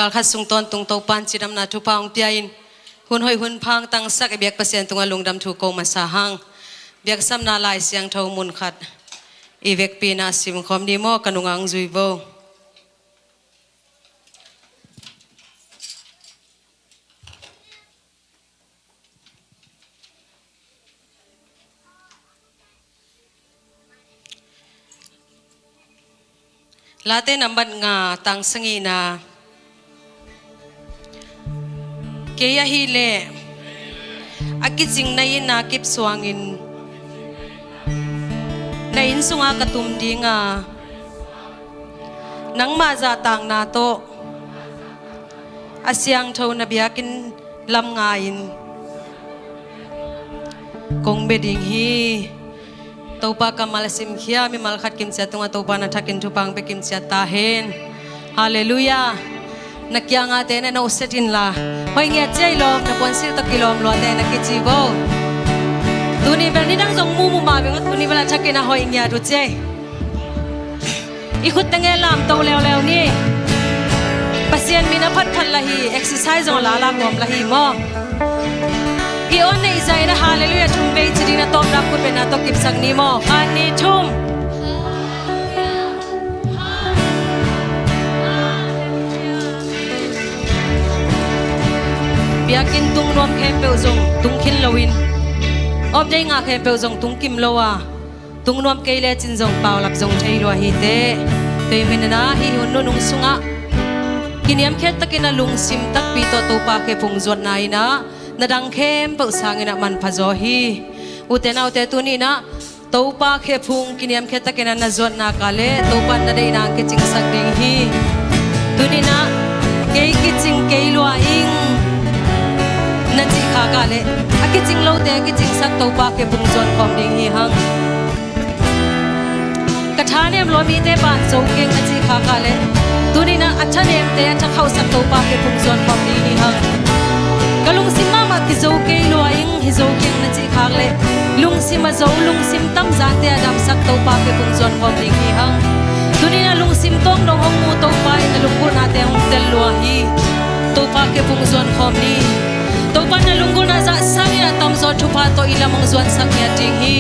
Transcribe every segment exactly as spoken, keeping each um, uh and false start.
Kalkhat sung tawntung Topa'n cidamna thupha hong pia-in, hun hoih hun pha hong tangsak i biak Pasian tungah lungdam thu ko masa hang. Biaksamna Lai Siangtho mun khat i vekpi-in ah simkhawm ni maw, ka nungah hong zui vo. Late nambat nga, tang sagihna. Kei ahih leh a kicing na itna kip suangin na inn sungah ka tum ding a, nangmah zahtakna tawh a siangtho na biakinn lam nga-in kong bia ding hi. Topa kammal a simkhia mimal khat kimciat tungah Topa'n a thakin thupha hong pia kimciat ta hen. Halleluiah. Na kiangahte na na uset inla, hoih ngiat ciai lawm, na puansilh tawh kilawm luate na kici vo. Tuni bel nidang zong mumu mah beng, tuni bel a thakin a hoih ngiat uh ciai. I khutte ngen lamto leuleu ni. Pasian min a phatphat lah hi, exercise zong a lala kawm lah hi maw. I awn neih zah in a halleluiah thum vei ci ding, na tawpna khut bengna tawh kipsak ni maw. Khat, nih, thum. Biakinn tung nuam khempeuh zong tung khin loin, off day ngah khempeuh zong tung kim lo a, tung nuam kei lecin zong paulap zong thei lua hi teh. Tua ahih manin ah hih hun nunung sungah kiniamkhiat takin a lungsim takpi tawh Topa khephung zuatna in ah na dang khempeuh sangin ah manpha zaw hi. Ute naute, tuni in ah Topa khephung kiniamkhiat takin ah na zuat nak leh Topa in na deihna hong kicingsak ding hi. Tuni in ah kei kicing kei lua ing na cih khak leh a kicing lote a kicingsak Topa khephung zuan khawm ding hi hang. Ka thanem lua mite ban zo keng na cih khak leh tuni in ah a thanemte a thakhauhsak Topa khephung zuan khawm ding hi hang. Ka lungsim mahmah kizo kei lua ing hi zo keng na cih khak leh lungsim a zo, lungsim tamzate a damsak Topa khephung zuan khawm ding hi hang. Tuni in ah lungsim tawng dong hong mu Topa in a lunggulhnate hong tel lua hi. Topa khephung zuan khawm ni. Topa in a lunggulhna zah sangin a tamzaw thupha tawh i lam hong zuansak ngiat ding hi.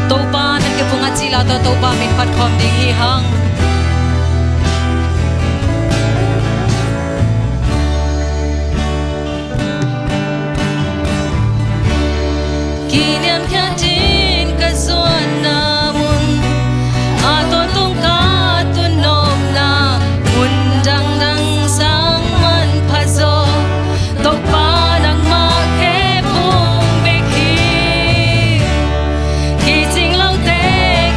Topa na khephung a cihla tawh Topa min phat khawm ding hi hang. Kiniamkhiat in ka zuanna mun, a tawntung ka tun nopna mun dangdang sang manpha zaw. Topa nangmah khephung bek hi. Kicing lote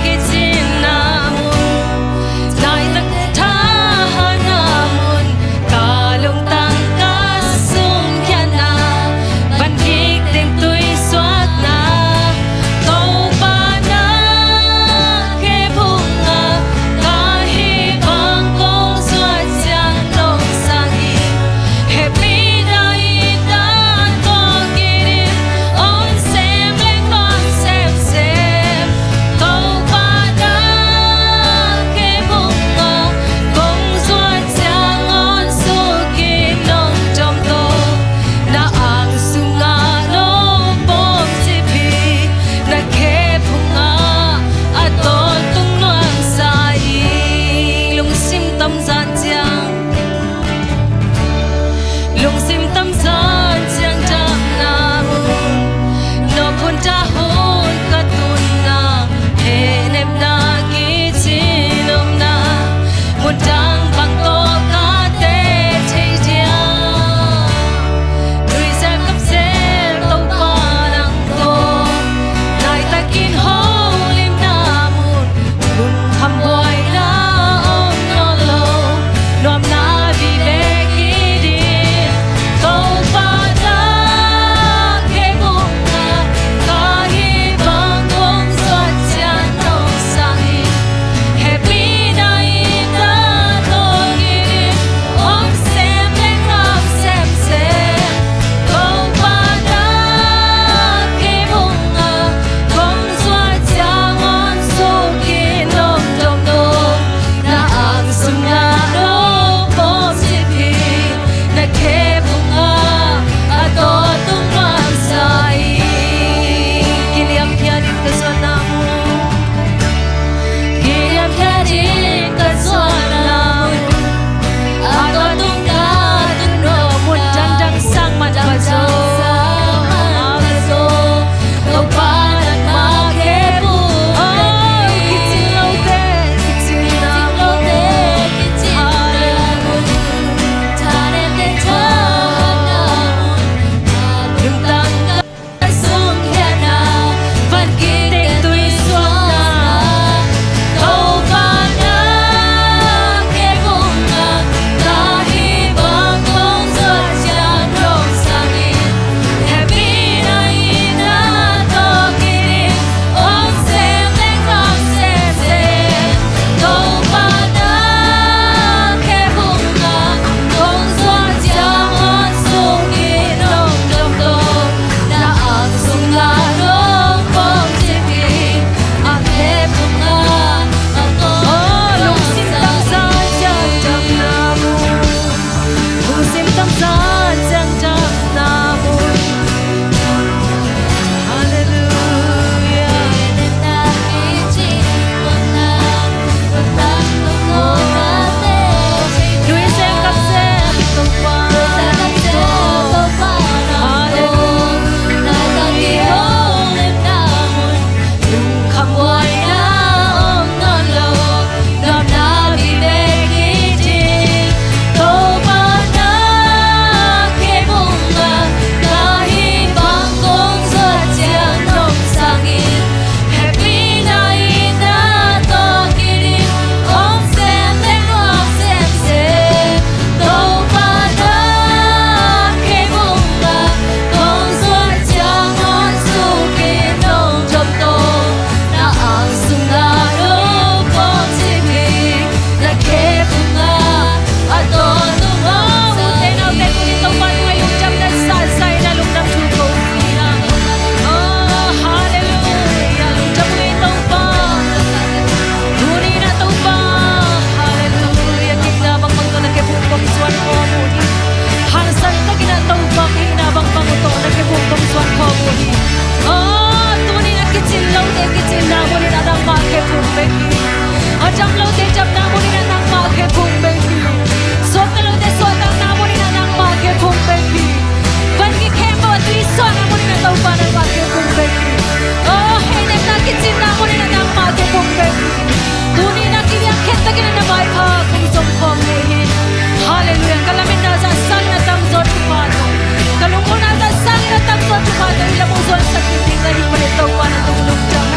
kicinna mun, laitak thahatna mun, ka lungtang ka sumkhiatna, van kik teng tui suakna Damlote damna mun in ah nangmah khempeuh hong pia hi. Suakta lote suahtakna mun in ah nangmah khempeuh hong pia hi. Van kikhempeuh a tui suahna mun in ah Topa nangmah khempeuh hong pia hi. Oh, hehnemna kicinna mun in ah nangmah khempeuh hong pia hi. Tuni in ah kiliang khentakin ah na maipha kong zong khawm hi. Halleluiah. Ka lametna zah sangin a tamzaw thupha tawh, ka lungmuanna zah sangin a tamzaw thupha tawh i lam hong zuansak ding ka hih manin Topa na tung lungdam.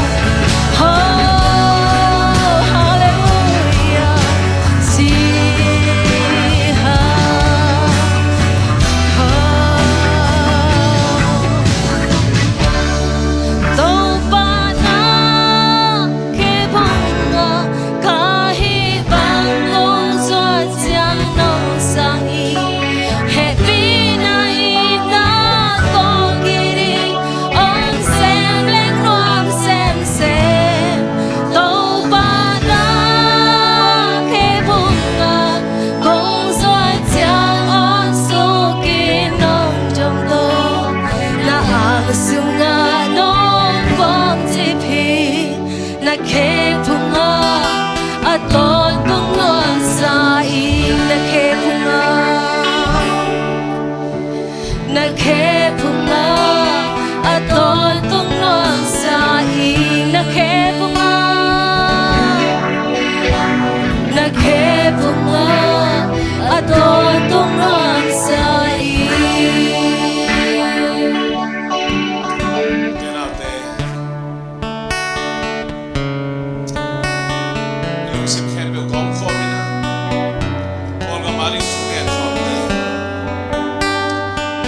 Oh, halleluiah. Si ha. Oh. Topa na khempeuh hong pia hi. Ka hih bang kong zuat ciang nong sang hi. Hehpihna in na kong it hi. Hong sem leng nuam semsem. Topa na khempeuh hong pia, kong zuat ciang hong suk in hong dong tawh. Na ang sungah nong pom cip hi. Na khe phung ah a tawntung nuamsa ing, na khe phung ah, na khe phung ah a tawntung nuamsa ing, na khe phung ah, na khe phung ah a tawntung nuamsa ing. Lungsim khempeuh kong khawm in ah, Kawlgam a ding thu ngen khawm ni.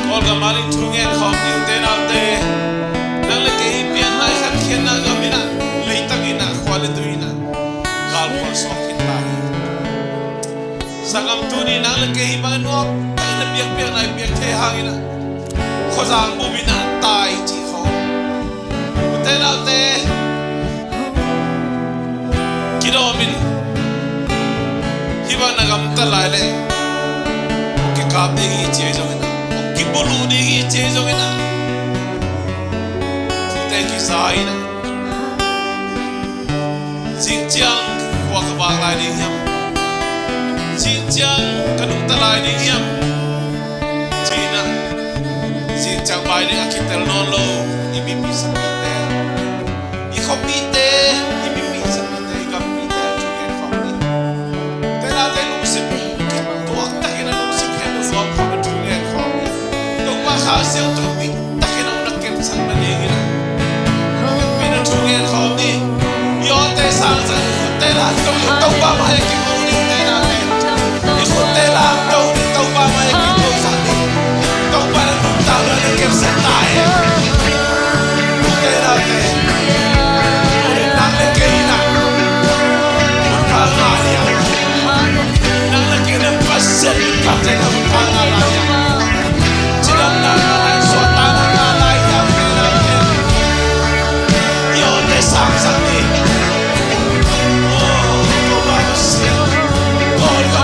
Kawlgam a ding thu ngen khawm ni, ute naute. Nang le kei i pianna, i khatkhiatna gam in ah, leitang in ah, khua le tui in ah, galkhual suak khin ta hi. Sanggam, tuni nang le kei i bang nuam takin a biakpiakna i piak thei hangin ah, khuazang bup in ah tai cih khawng, ute naute, kidawm in. Hih bang na gamta lai leh, kikap ding hi ci zongin ah, kibulh uh ding hi ci zongin ah, thute kiza in ah, zing ciang khua ka vak lai ding hiam, zing ciang ka nungta lai ding hiam, ci in ah, zing ciang bai ding a kitel nawn lo i mipi sapite, i khuapite, i mipi sapite, i gampite thu ngen khawm ni. Ute naute, lungsim kituak takin a lungsim khempeuh zuam khawm in thu ngen khawm ni. Topa Kha Siangtho in biktakin hong na kepsak nadingin ah, biktakin thu ngen khawm ni. I awte sangsak, i khutte lamto ni, Topa mai-ah kiko ni, ute naute. I khutte lamto ni, Topa mai-ah kikosak ni. Topa na nuntakna na kepsak ta hen. Ute naute, nang le kei in ah, nang le kei in ah, Pasian in kapte ka nuntakna lai ah, cidamna lai, suahtakna lai ah, i awte sangsak ni. Oh, Topa Pasian, Kawlgam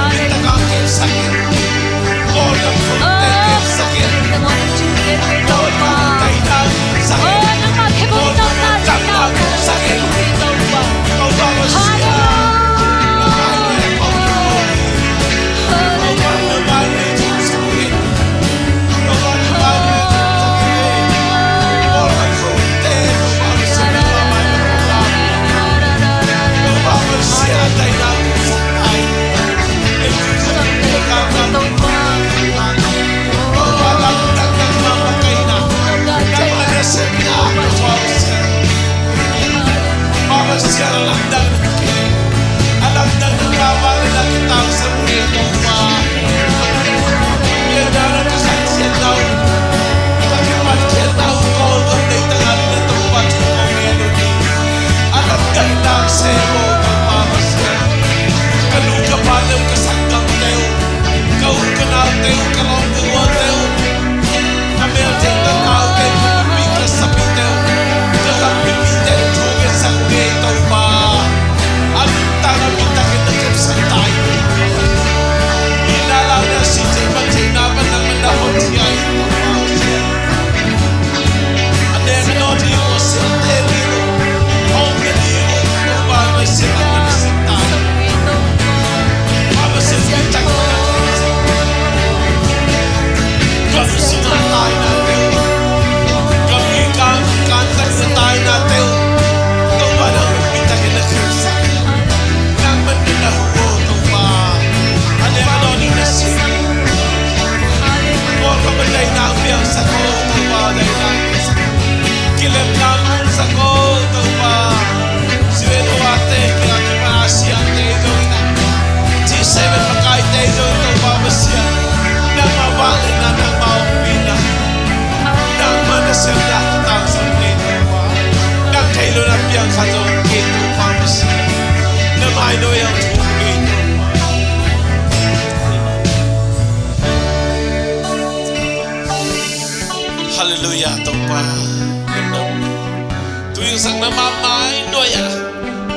Mah mai nuai-ah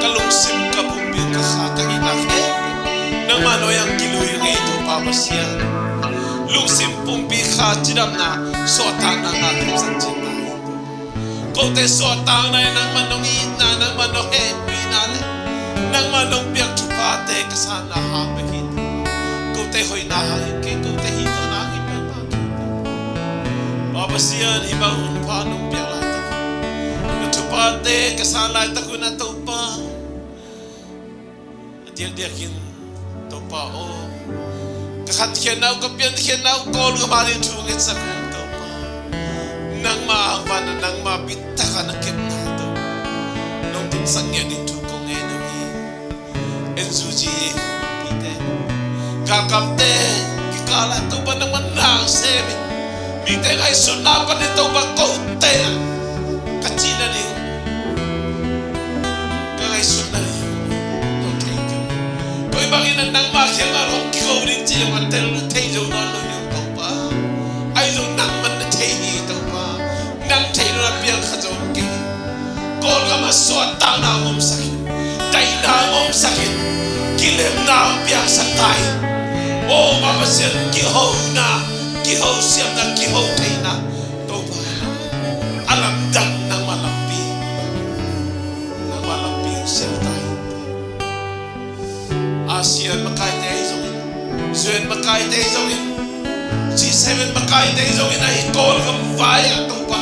ka lungsim, ka pumpi, ka kha, ka hihna khempeuh nangmah nuai-ah kilui ngei, Topa Pasian. Lungsim, pumpi, kha cidamna, suahtakna ngah thei sak cihna hi. Kote suahtakna in nangmah nong itna, nangmah nong hehpihna le nangmah nong piak thuphate ka sanna hang bek hi. Kote hoihna hang hi kei, kote hih tawhna hang hi peuhmah kei. Pa Pasian, hih bang hun pha nong piak laitak, na thuphate ka san laitak hun ah, Topa, a diakdiakin, Topa aw, ka khatkhiatna uh, ka piankhiatna uh, Kawlgam ading thu ngetsak un, Topa. Nangmah hang pan, nangmah bit takin na kepna, Topa, nong tungsak ngiat ding thu kong ngen uh hi. N U G mite, galkapte kikal ah, Topa, nangmah na sem in, mite ngaihsutna panin, Topa, kote ah ka cihna ding, ka ngaihsutna ding nong thei kei. Koi bangin nangmah kiangah hong kiko ding cih leh, a tel thei zo nawn lo hi, Topa. Ahi zong nangmah na thei hi, Topa. Nang thei lo na piang kha zo kei. Kawlgam ah suahtakna hong omsak in, daihna hong omsak in, kilemna hong piangsak ta in. Aw, Pa Pasian, kihona, kihosiamna, kiho theihna, Topa, a lamdang nangmah lampi, nangmah lampi hong siam ta in. ASEAN makaite ahi zongin, U N makaite ahi zongin, G seven makaite ahi zongin, ahi Kawlgam vai ah, Topa,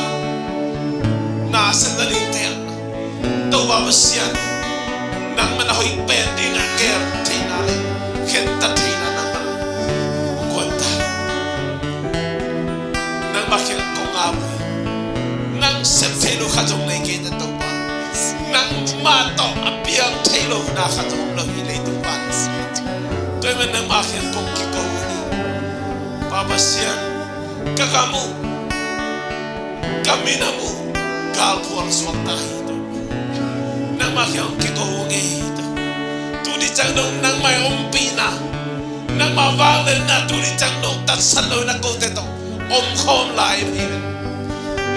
na sem nadingte ah, Topa Pasian, nangmah na hoih pen ding a gel theihna le khentat theihna nangmah hong guan ta. Nangmah kiang kong ap hi. Nang sem thei lo khat zong nei kei ta, Topa. Nangmah tawh a piang thei lo na khat zong om lo hi leitung pan. Tua ahih manin nangmah kiang kong kiko hi. Pa Pasian, ka gam uh, ka minam uh galphual suak ta hi, Topa. Nangmah kiang kong kiko hi, Topa. Tuni ciang dong nangmah ompihna, nangmah vangliatna tuni ciang nong tatsat lo in a kote tawh om khawm lai hi.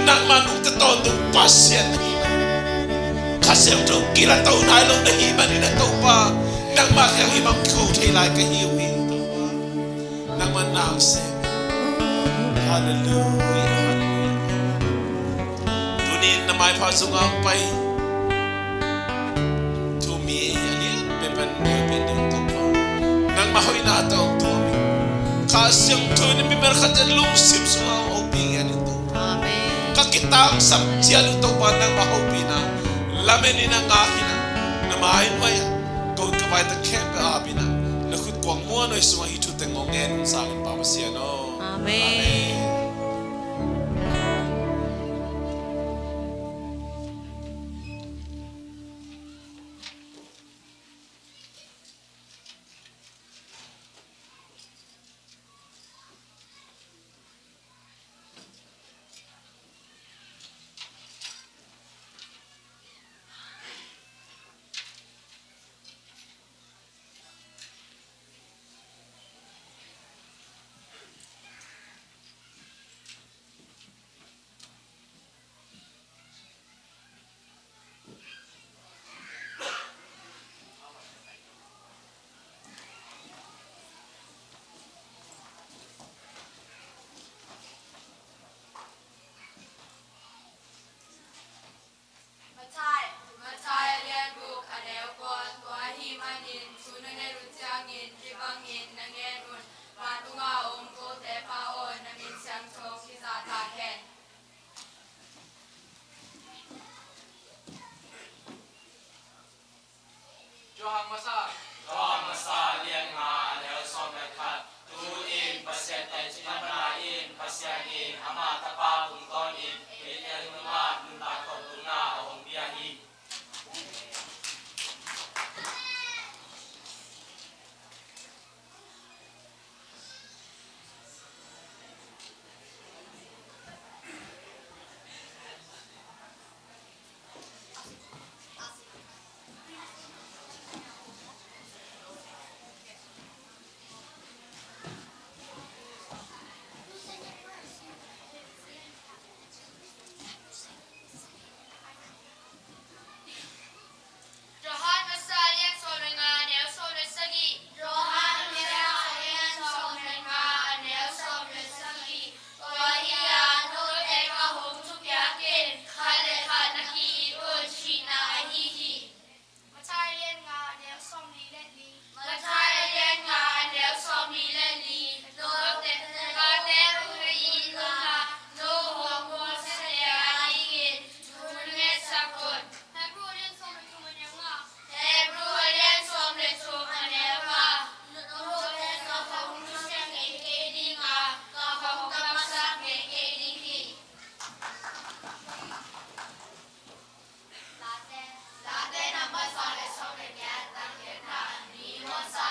Nangmah nungta tawntung Pasian na hi. Kha Siangtho kilatoh nai lo na hi manin a, Topa, nangmah kiang hih bang kiko thei lai ka hi uh hi, Topa. Nangmah na sem. Halleluiah, halleluiah. Tuni in na maipha sungah hong pai thu mi a lian pen pen neu pen ding, Topa, nangmah hoihna tawh hong thuam in. Kha Siangtho in mimal khat ciat lungsim sungah hong hopih ngiat in, Topa. Amen. Ka kitangsap ciat uh, Topa, nangmah hopihna lamen in a ngak in a, na mai nuai-ah ka ut ka vai teng khempeuh ap in a, na khut kuang muanhuai sungah hih thu teng hong ngen hong sang in, Pa Pasian aw. Amen. Amen. Matthai a lian nga, a neu sawmli le li. Note, Note thu i nunga, no hong hawlsatte a dingin thu ngetsak un. Hebru a lian sawm le thum, a neu nga. Hebru a lian sawm le thum, a neu nga. Note tawh ka hong nusia ngei kei ding a, ka hong kamsak ngei kei ding hi. Late, Late number sawm le sawm le giat, tang giatna. Mi hong sa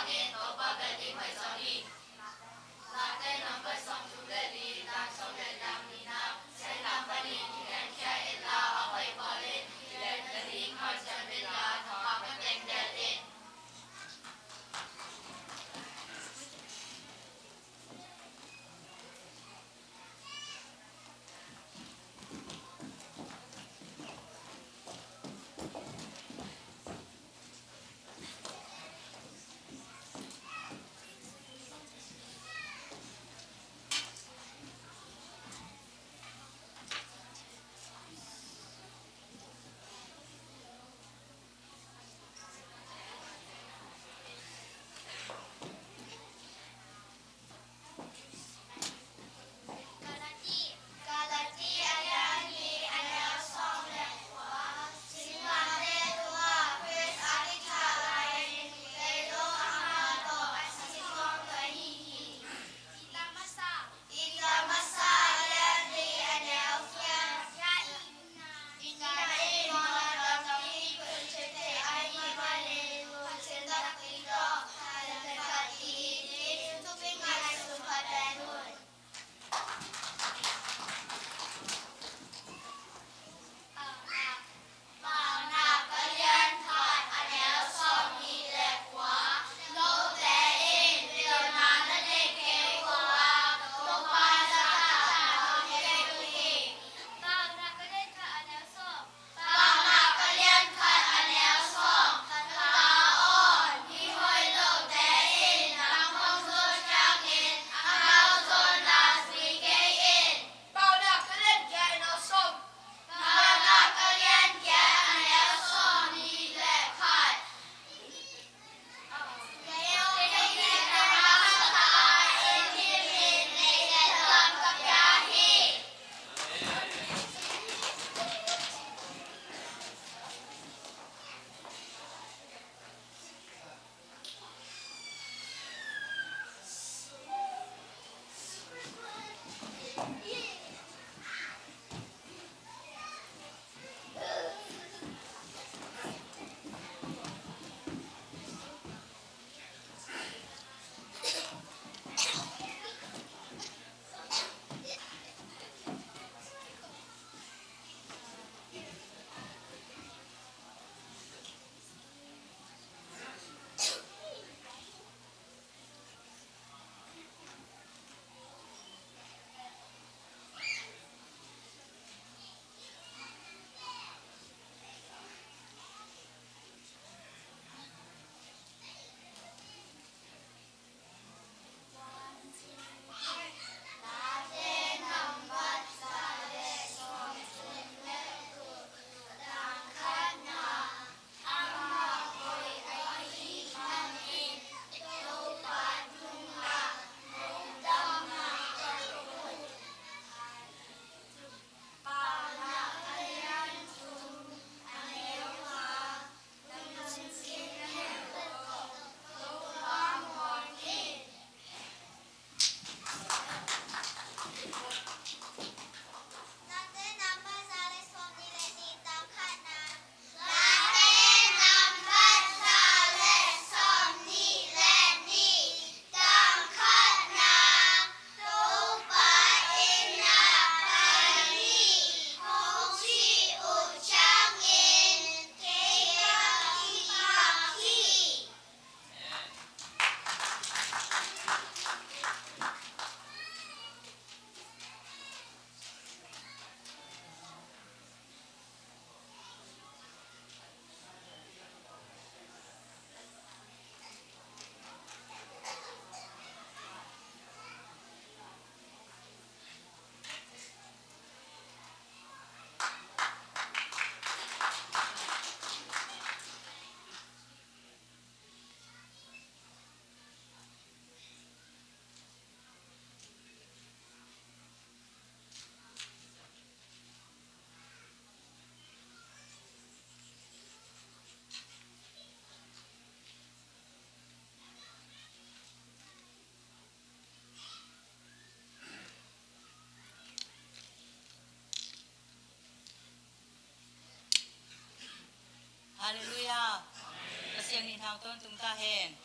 Tang tawntung ta hen.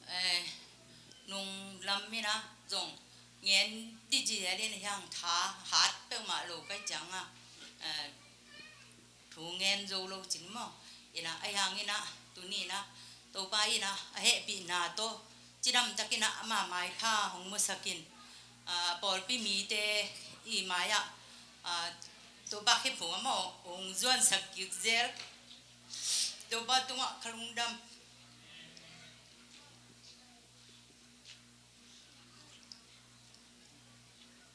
Eh, nung lam in ah zong ngen dih ci a lian hiang tha hat peuhmah lo kai ciang ah, eh, thu ngen zo lo cin maw? In ah, ahi hangin ah tuni in ah Topa in ah a hehpihna tawh cidam takin ah ama maipha hong musak in, ah, pawlpi mite i mai-ah, ah, Topa khephung amah hong zuansak kik zel. Topa tungah ka lungdam.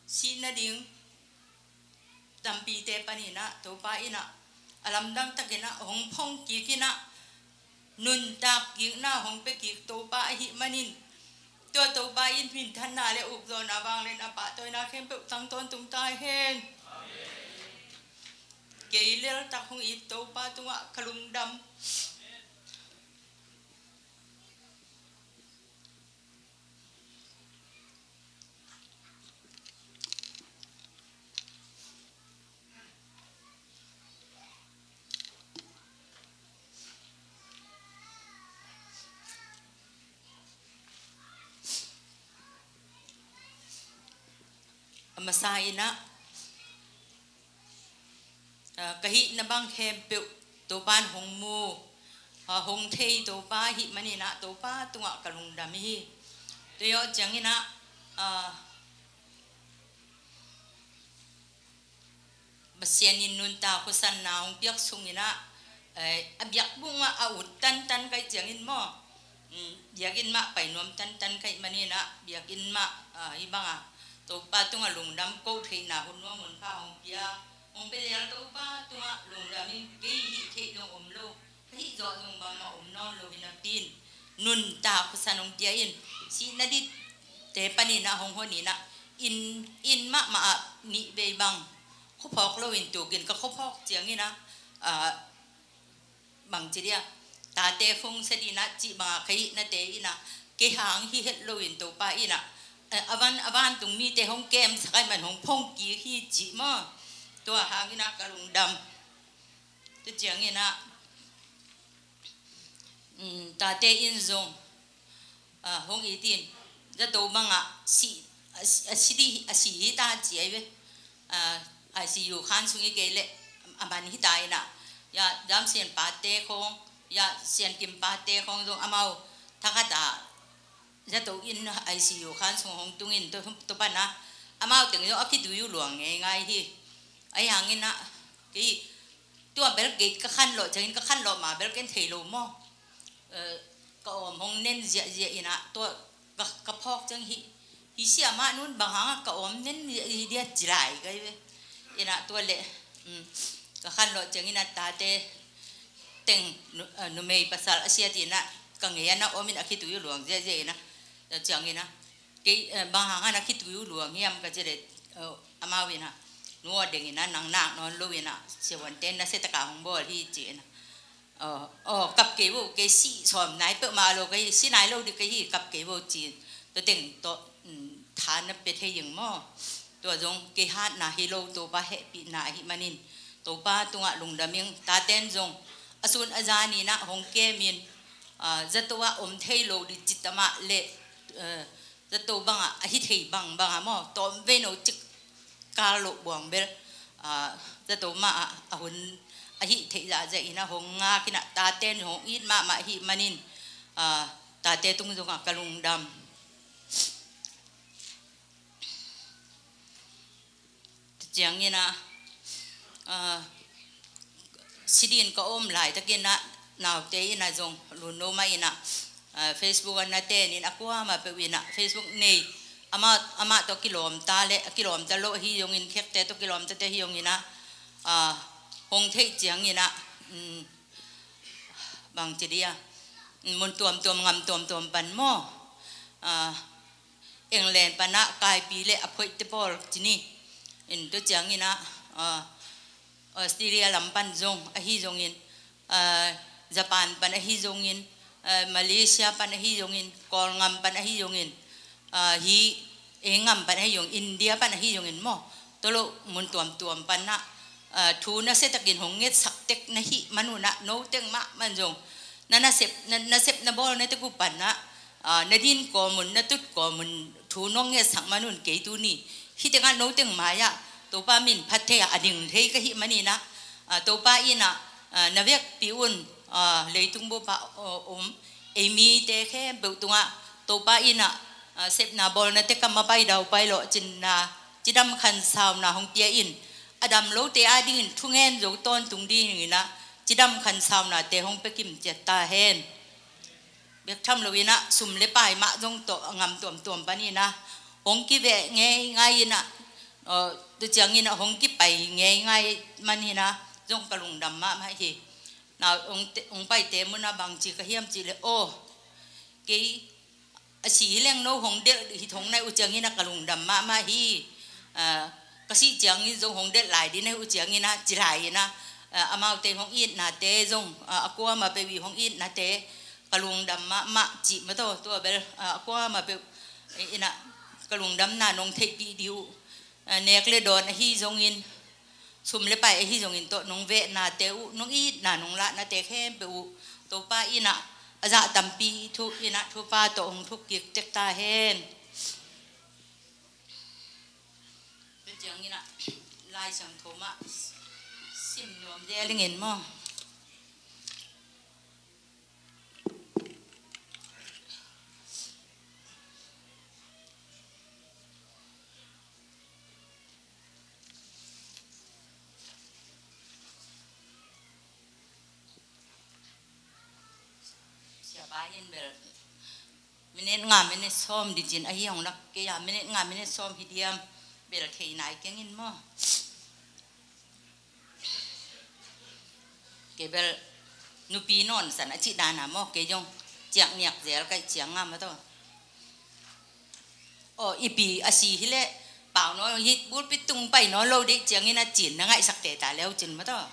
Sih nading tampite panin ah Topa in ah a lamdang takin ah hong phong kik in ah, nuntak kikna hong pia kik Topa ahih manin, tua Topa in minthanna le ukzawhna vangliatna pahtawina khempeuh tang tawntung ta hen. Kei leltak hong it Topa tungah ka lungdam. A masa in ah, ah, ka hihna bang khempeuh Topa in hong mu, ah, hong thei Topa ahih manin ah Topa tungah ka lungdam hi. Tua hi aw ciangin ah, ah, Pasian in nuntak khuasanna hong piak sungin ah, eh, a biakbuk ah a ut tantan kai ciangin maw? Mm, biakinn mah pai nuam tantan kai manin ah, biakinn mah, ah, hih bang ah Topa tungah lungdam ko theihna hun nuam hun pha hong pia, hong pia lel Topa tungah lungdam in, kei hih theih zong om lo, ka hih zawh zong bangmah om nawn lo hi napi in, nuntak khuasan hong pia in, sih nadingte panin ah hong hon in ah, inn, inn mahmah ah nih vei bang khuaphawk lo in tukin ka khuaphawk ciangin ah, ah, bangci dia, tate phungsa ding ah cih bang ah ka hihnate in ah, kei hang hi het lo in Topa in ah, eh, a van, a vantung mite hong kemsak ahih man hong phong kik hi cih maw? Tua hangin ah ka lungdam. Tua ciangin ah, mm, tate in zong, ah, hong it in, zato bang ah si, a si, a si ding, a si hi ta ci ahi ve. Ah, I C U khan sung hi kei leh a man hi ta in ah, ya, Dam Sian pate khawng, ya, Sian Kim pate khawng zong amau thakhat ah zato in I C U khan sung hong tung in, tua, tua pan ah amau teng zong a khitui uh luang ngeingai hi. Ahi hangin ah, kei tua bel gate ka khanlawh ciangin, ka khanlawh ma bel ken thei lo maw? Eh, ka awm hong nen ziahziah in ah, tua ka, ka phawk ciang hi, hi siamah nun bang hangah ka awm nen ziahziah dia ci lai kai ve. In ah tua leh, um, ka khanlawh ciangin ah tate teng nu-, eh, numei pasal a siat in ah ka ngei ah na om in a khitui uh luang ziahziah in ah, tua ciangin ah kei, eh, bang hangah na khitui uh luang hiam ka ci leh, eh, amau in ah, nu aw, deng in ah, nang nak nawn lo in ah, siavuante in ah, siatakah hong bawl hi ci in ah. Aw, aw, kap kei vo, kei si sawm nai peuhmah lo ka hi, si nai lo ding ka hi, kap kei vo ci in. Tua teng tawh, mm, tha na pia thei ing maw? Tua zong kei hatna hi lo, Topa hehpihna ahih manin Topa tungah lungdam ing. Taten zong a sun a zan in ah hong kem in, ah, zato ah om thei lo ding cih ta mah leh, eh, zato bangah a hi thei bangbang ah maw, tawm vei no cik kal loh buang bel, ah, zato mah ah a hun a hih theih zahzah in ah hong ngak in ah, taten hong it mahmah ahih manin, ah, tate tung zongah ka lungdam. Tua ciangin ah, ah, si dingin ka om laitakin ah, naute in ah zong lunno mah in ah, ah, Facebook ah na ten in ah, kuamah peuh in ah Facebook nei, amah, amah tawh kilawmta leh, a kilawmta lo ahi zongin, khekte tawh kilawmtate ahi zongin ah, ah, hong theih ciangin ah, um, bangci dia, mun tuamtuam, ngam tuamtuam pan maw? Ah, England pan ah Kaipi leh a phoihte pawl ci ni. In tua ciangin ah, ah, Australia lam pan zong ahi zongin, ah, Japan pan ahi zongin, ah, Malaysia pan ahi zongin, Kawlngam pan ahi zongin, ah, hih ei ngam pan ahi zongin, India pan ahi zongin maw? Tua lo mun tuamtuam pan ah, ah, thu nasia takin hong ngetsak tek na hih man un ah, no teng mahmah in zong na nasep, na, nasep na bawl na tek uh pan ah, ah, na din kawm un, na tut kawm un, thu nong ngetsak man un kei tuni hih teng ah no teng mai-ah Topa min phat thei ah a ding thei ka hih manin ah, ah, Topa in ah, ah, na vekpi un, ah, leitung bup ah, ah, om ei mite khempeuh tungah Topa in ah, ah, sepna bawlna tek ah mapai daupai lawhcinna, cidam khansauna hong pia in, a dam lote adingin thungen zo tawntung dingin ah cidam khansaunate hong pia kim ciat ta hen. Bek tham loin ah sum le pai mah zong tawh a ngam tuamtuam panin ah hong kiveh ngeingai in ah, aw, tua ciangin ah hong kipai ngeingai manin ah zong ka lungdam mahmah hi. Na hong te, hong paite mun ah bangci ka hiam cih leh, aw, kei a si hi leng no hong delh hi thong nai uh ciangin ah ka lungdam mahmah hi. Ah, ka sih ciangin zong hong delh lai ding nai uh ciangin ah ci lai in ah, ah, amaute hong itnate zong, ah, a kuamah peuh i hong itnate ka lungdam mahmah cih mah tawh, tua bel, ah, a kuamah peuh in ah ka lungdamna nong theihpih dih uh. Ah, nek le dawn ahi zongin, sum le pai ahi zongin tawh nong vehnate uh, nong itna nong lahnate khempeuh uh Topa in ah a zah tampi thu in ah thupha tawh hong thuk kik tek ta hen. Tua ciangin ah Lai Siangtho mah sim nuam zel ing in maw. Siapa in bel minit nga minit sawm dicin ahi hong lak kei a, minit nga minit sawm hi diam, bel thei nai keng in maw. Kei bel nupi nawn san a cih dan a maw, kei zong ciak niak zel ka hih ciang a maw tawh. Aw, ipi a si hi leh pau nawn, hih pulpit tung pai nawn lo deih ciangin a cin na ngaihsak teta leu cin maw tawh.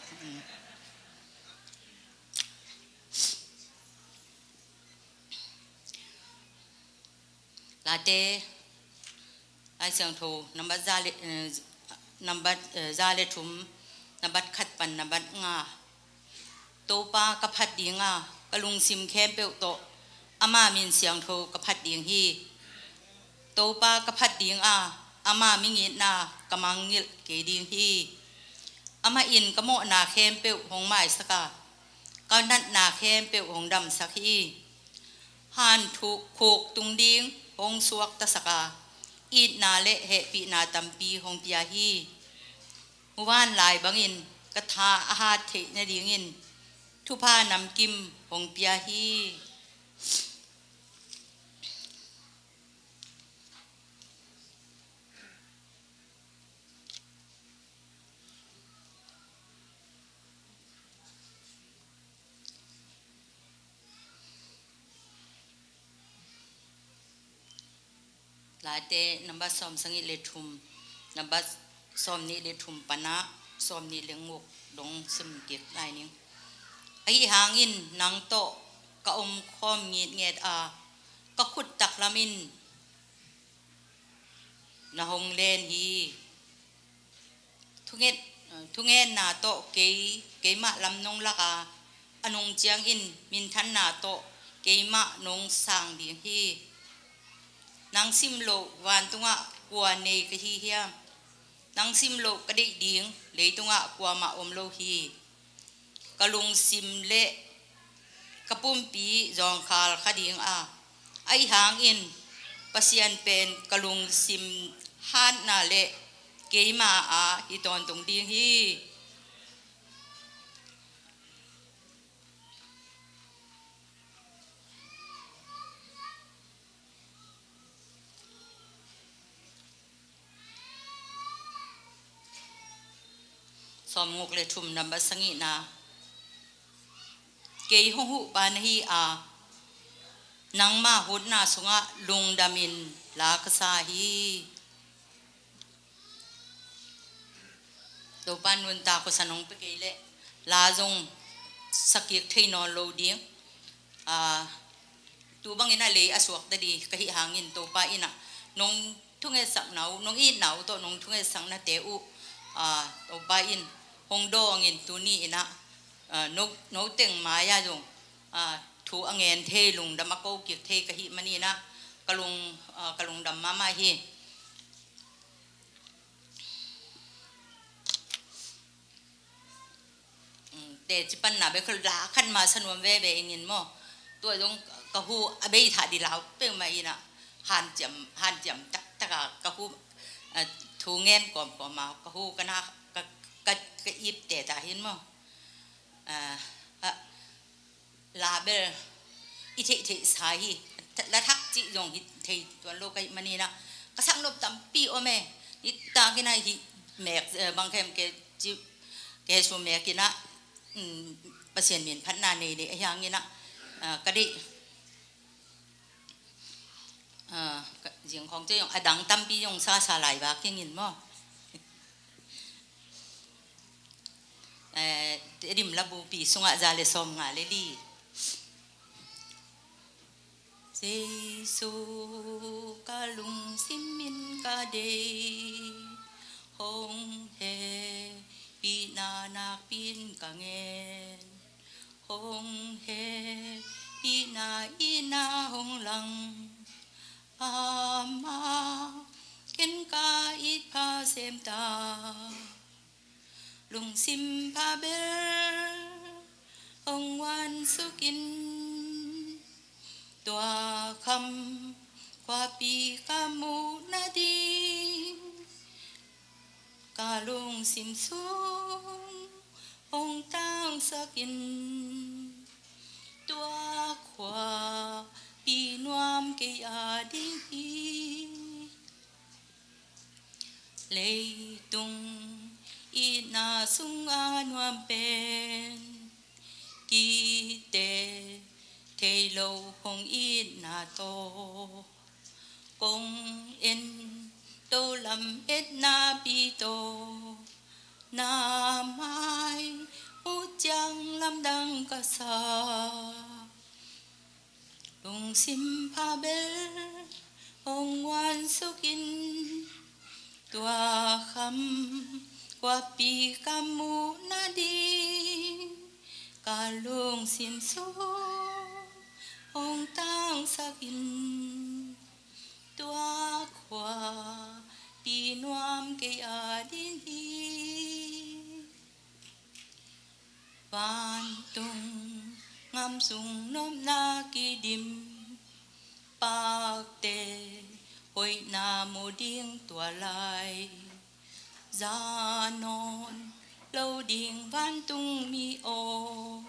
Late, Lai Siangtho, nambat za le, eh, nambat, eh, za le thum, nambat khat pan nambat nga. Topa ka phat ding a, ka lungsim khempeuh tawh ama min siangtho ka phat ding hi. Topa ka phat ding a, ama mingitna ka mangngilh kei ding hi. Amah in ka mawhna khempeuh hong maisak a, ka natna khempeuh hong damsak hi. Han thuk khuk tung ding hong suaktasak a, itna le hehpihna tampi hong pia hi. Muvan lai bangin ka tha a hat theih nadingin thupha namkim hong pia hi. Late nambat sawm sagih le thum, nambat sawm nih le thum pana sawm nih le guk dong sim kik lai ning. Ahi hangin nang tawh ka om khawm ngitnget a, ka khut taklam in na hong len hi. Thunget, thungetna tawh kei, keimah lam nong lak a, a nung ciangin minthanna tawh keimah nong sang ding hi. Nang sim loh vantungah kua nei ka hi hiam? Nang sim loh ka deih ding leitungah kuamah om lo hi. Ka lungsim le ka pumpi zawngkhal kha ding a, ahi hangin Pasian pen ka lungsim hatna le keima a hi tawntung ding hi. Sawmguk le thum, nambat sagihna. Kei hong huhpa na hi a, nangma hutna sungah lungdamin la ka sa hi. Topa nuntak khuasan hong pia kei leh la zong sakik thei nawn lo ding. Ah, tu bangin a lei a suak ta ding ka hih hangin Topa in ah nong thungetsakna uh, nong itna uh tawh nong thungetsaknate uh, ah, Topa in Hong dawngin tuni in ah, ah, no, no teng mai-ah zong, ah, thu a ngen thei, lungdam a ko kik thei ka hih manin ah, ka lung, ah, ka lungdam mahmah hi. Mm, teci panna bek la khat masa nuam veve ing in maw. Tua zong ka hu a bei thah di lau peuhmah in ah, hanciam, hanciam taktak a ka hu, ah, thu ngen kawmkawm a ka hu ka na, ka, ka, ka ipte ta hi in maw. Ah, ah, la bel i theihtheihsa hi. La thak cih zong hi thei tuan lo ka hih manin ah, ka sak nop tampi om e. Nitak in ah hih mek, eh, bang khem ke ci, ke su mek in ah, mm, Pasian min phatna nei nei a hiang in ah, ah, ka deih, ah, ka, zing khawng ci zong a dang tampi zong sasa lai vak ing in maw. Eh, Tedim labupi sungah za le sawmnga le li. Jesu ka lungsim in ka deih, hong hehpihna nakpi in ka ngen. Hong hehpihna in ah hong lang, amah ken ka it pha sem ta. Lungsim pha bel hong guan suk in, tua kham khuapi ka muh nading ka lungsim sung hong tangsak in. Tua khuapi nuam kei a ding hi. Leitung itna sung a nuam pen, kitek thei lo hong itna tawh, kong en to lametna pi tawh, na mai uh ciang lamdang ka sa. Lungsim pha bel hong guan suk in, tua kham khuapi ka muh nading ka lungsim sung hong tangsak in. Tua khuapi nuam kei a ding hi. Vantung gam sung nopna kidim, pakte hoihna mu ding tua lai. Za nawn lo ding vantung mi aw,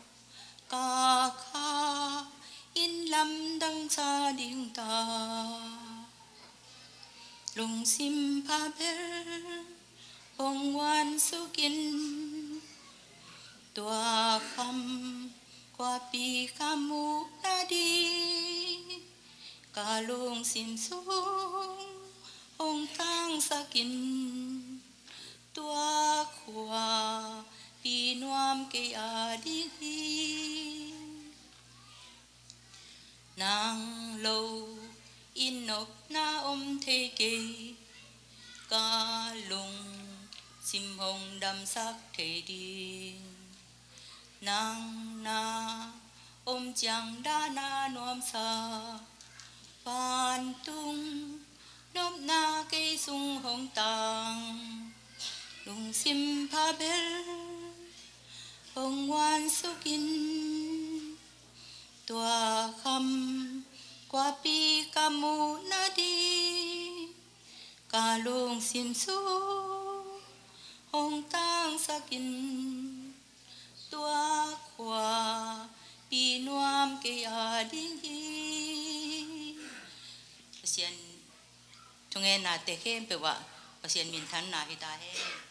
ka kha in lamdang sa ding ta. Lungsim pha bel hong guan suk in, tua kham khuapi ka muh nading ka lungsim sung hong tangsak in. Tua khuapi nuam kei a ding hi. Nang lo in nopna om thei kei, ka lungsim hong damsak thei ding. Nang na om ciang dahna nuamsa, vantung nopna kei sung hong tang. Lungsim pha bel hong guan suk in, tua kham khuapi ka muh nading ka lungsim sung hong tangsak in. Tua khuapi nuam kei a ding hi. Pasian thungetnate khempeuh ah Pasian minthanna hi ta hen.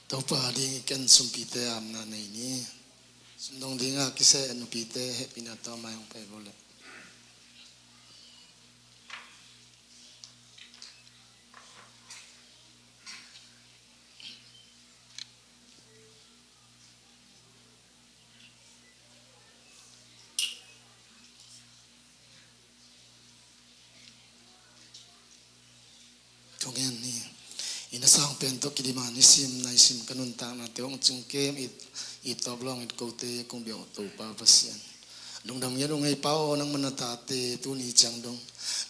Topa ding i ken sumpite amna nei ni. Sundong dinga kiseh nupite hehpihna tawh mai hong pai bo le. Thungen ni. Inn a sang pen tawh kidim a nisim naisim ka nuntaknate hong cingkem it, it tawp lawng it kote kong biak uh Topa Pasian. Lungdam ngiat ung ei Pa aw, nangma na tate tuni ciang dong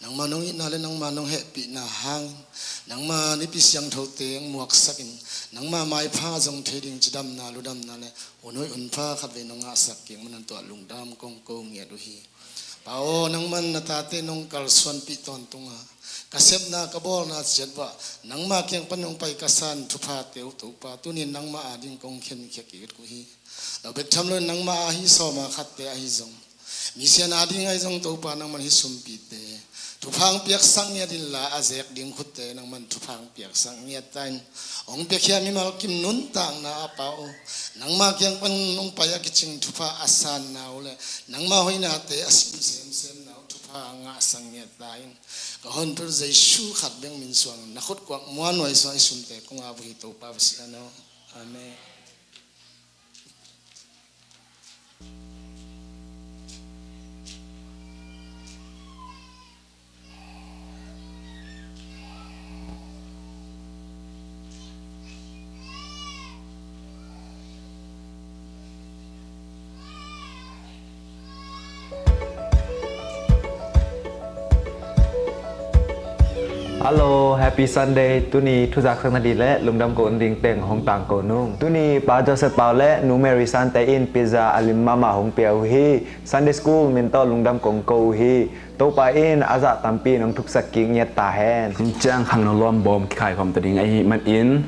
nangma nong itna le nangma nong hehpihna hangin nangma nipi siangthote hong muaksakin nangma maipha zong thei ding cidamna ludamna le hun hoih hun pha khatvei nong ngahsak kik manin tua lungdam kong ko ngiat uh hi. Pa aw, nangman na tate nong kalsuanpih tawntunga ka sepna ka bawlna ciat vah nangma kiang pan nong pai ka san thuphate uh Topa, tunin nangma ading kong khenkhia kik uh hi. Lo bek tham loin nangma ahi sawma khatte ahi zong, misian ading ahi zong Topa nangman hih sumpite thupha hong piaksak ngiat inla a zek ding khutte nangman thupha hong piaksak ngiat ta in. Hong piakhia mimal kim nuntakna a Pa aw, nangma kiang pan hong pai a kicing thupha a sanna uh le nangma hoihnate a sim semsemna uh thupha a ngahsak ngiat ta in. Ka Hontu Jesu khat bek min suang na khut kuak muanhuai suang i sumte kong ap uh hi Topa Pasian aw. Amen. Hello, Happy Sunday. Tuni thuzaksak nading le lungdam kohna ding teng hong tangko nung. Tuni Pa Joseph Pau le Nu Mary Sante in pizza a lim mahmah hong pia uh hi. Sunday School min tawh lungdam kong ko uh hi. Topa in a zah tampi nong thuksak kik ngiat ta hen. Nin ciang khangno lawm bawm kikhai khawm ta ding ahih manin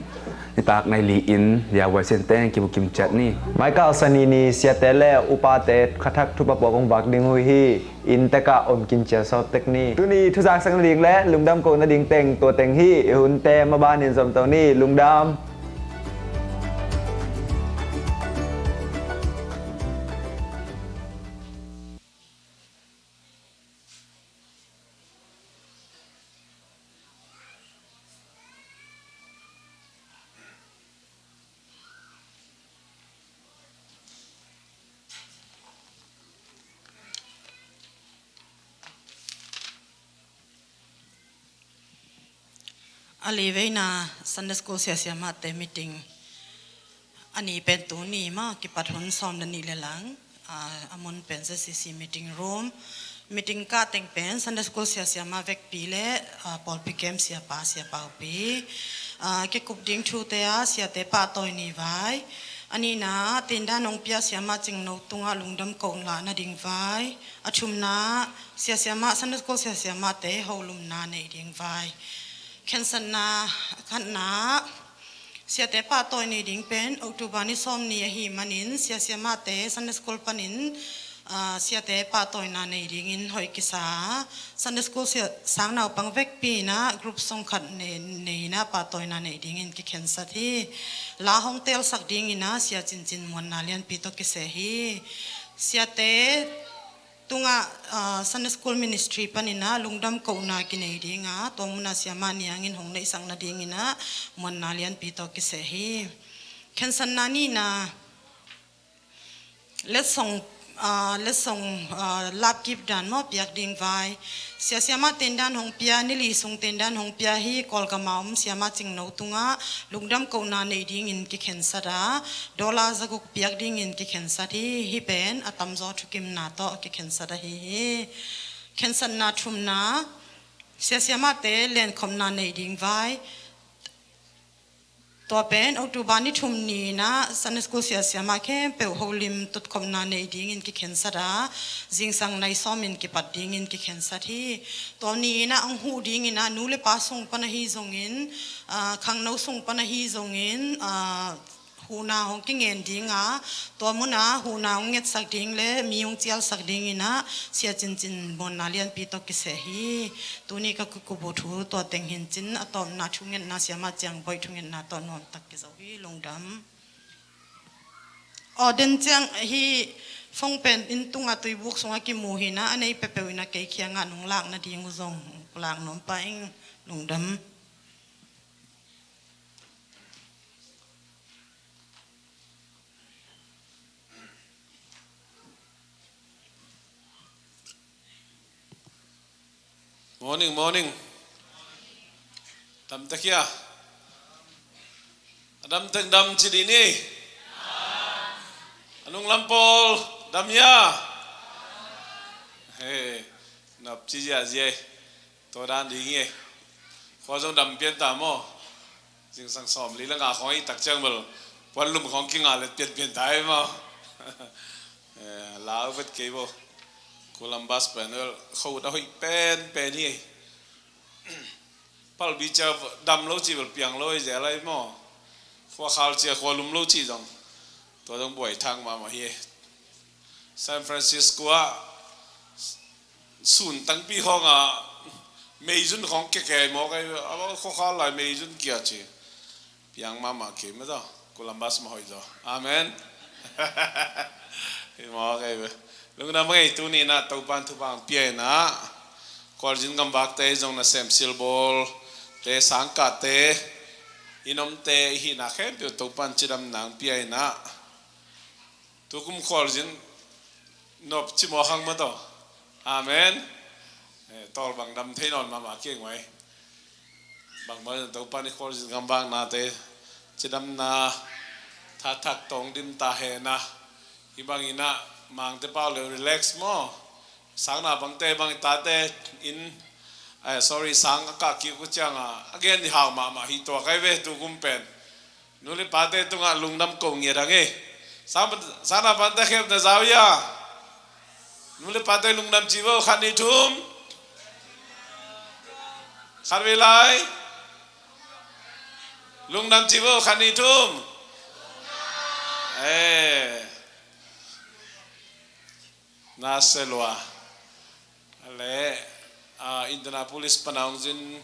nitak nai li in liavuai sian teng kimu kim ciat ni. Maikal Sani ni siate le upate khathak thupha puak hong vak ding uh hi. Inntek ah om kin cia sawt tek ni. Tuni thuzaksak nading le lungdam kohna ding teng tua teng hi. I hunte maban in zom to ni. Lungdam. A liveina Sunday School siasiamahte meeting a ni pen tuni mah kipat hun sawm le nih le lang, a, a mun pen Z C C meeting room. Meeting kah teng pen Sunday School siasiamah vekpi le, a, pawlpi kem siapa siapaupi, a, kikup ding thute ah siate pahtawi ni vai. A nihna, tindan hong pia siamah cingno tungah lungdam kohna nading vai. A thumna, siasiamah, Sunday School siasiamahte holumna nei ding vai. Khensatna, khatna, siate pahtawi ni ding pen October ni sawm ni ahih manin siasiamahte Sunday School panin, ah, siate pahtawina nei dingin hoih kisa. Sunday School sia, sang naupang vekpi in ah group song khat nei, nei in ah pahtawina nei dingin kikhensat hi. La hong telsak dingin ah sia cincin muanna lianpi tawh kiseh hi. Siate tungah, ah, Sunday School Ministry panin ah lungdam kohna kinei ding a, tua munah siamah ni hangin hong neihsak nadingin ah muanna lianpi tawh kiseh hi. Khensatna nihna, letsong, ah, letsong, ah, lapkip dan maw piak ding vai. Siasiamah tindan hong pia, nili sung tindan hong pia hi. Kawlgam a om siamah cingno tungah lungdam kohna nei dingin kikhensat a, dollar zaguk piak dingin kikhensat hi. Hih pen a tamzaw thukimna tawh kikhensat ahi hi. Khensatna thumna, siasiamahte lenkhopna nei ding vai. Tua pen October ni thum ni in ah Sunday School siasiamah khempeuh holim tutkhopna nei dingin kikhensat a, zingsang nai sawmin kipat dingin kikhensat hi. Tua ni in ah hong huh dingin ah nu le pa sung pan ahi zongin, ah, khangno sung pan ahi zongin, ah, huhna hong kingen ding a, tua munah huhna hong ngetsak ding le mi hong cialsak dingin ah Sia Cincin muanna lianpi tawh kiseh hi. Tuni ka kikup uh thu tua teng hi in cin, a tawpna thungetna Siamah Ciang Boih thungetna tawh nuamtak kizo hi. Lungdam. Aw, den ciang hi. Fong pen inn tungah tuibuk sungah kimu hi in ah, a nei peuhpeuh in ah kei kiangah nong lak nading uh zong lak nuam pah ing. Lungdam. Morning, morning. Dam tek hia? A dam tek dam ci dih ni. A nunglam pawl dam hia? He, nop ci ziahziah. Tua dan ding hi. Khua zong dam pian ta maw? Zingsang sawmli le nga khawng i tak ciang bel puanlum khawng kinga let pianpian ta hi maw? Eh, lau vet kei bo. Columbus pen bel khua ut a hoih penpen hi. Palbi cia dam lo ci bel piang lo hi zel lai maw? Khua khal cia khua lum lo ci zong tua zong buai thang mahmah hi. San Francisco ah sun tangpi khawng ah meizun khawng keke mawk ai, a khua khal lai meizun kia ci. Piang mahmah kei mah tawh, Columbus mah hoih zaw. Amen. Hi mawk ai ve. Lungdam ngei, tuni in ah Topan thupha hong pia in ah, Khualzin gamvakte zong nasem silbawlte, sangkahte, i nomte i hihna khempeuh Topan cidamna hong pia in ah, tukum Khualzin nop ci mawk hang mah tawh. Amen. Eh, tawlbang dam thei nawn mahmah kei ngai. Bangmah in Topan i Khualzin gamvaknate cidamna, thathak tawng dim ta hen ah, hih bangin ah Mangte pau le relax maw? Sang naupangte bang i tate in, eh, sorry, sang a kah kik uh ciangah a gen i hau mahmah hi tuak ai ve tukum pen. Nu le pate tungah lungdam ko ngiat ang e. Sang, sang naupangte khempeuh na zau hia? Nu le pate lungdam ci vo, khat nih thum. Khat vei lai. Lungdam ci vo, khat nih thum. Eh. Na se lua. Le, ah, Indianapolis pana hong zin,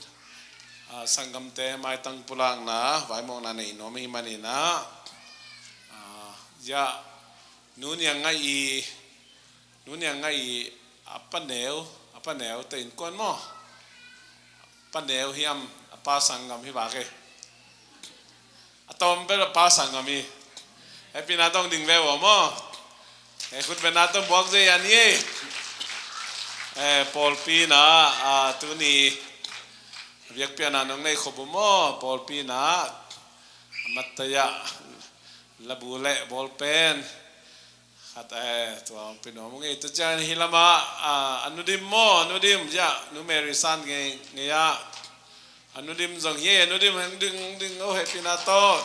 ah, sanggamte maitang pulakna vaimawkna nei nuam ahih manin ah, ah, ya, nu Niang Ngaih i, nu Niang Ngaih i, a paneu, a paneu te innkuan maw? Paneu hiam, a pa sanggam hi vak e. A tawm bel a pa sanggam hi. Hehpihna tawh ding ve uh maw? Eh, khutbetna tawh buak zia ni e. Eh, pawlpi in ah, ah, tuni biakpiakna nong nei khop uh maw? Pawlpi in ah, a mattaya, labu le bawlpen. Khat, eh, tua hong pia nuam ung ei, tua ciang hih lamah, ah, a Nu Dim maw, Nu Dim, ya, Nu Mary San ngei, ngei ah. A Nu Dim zong hi, a Nu Dim hong ding, hong ding, oh, hehpihna tawh.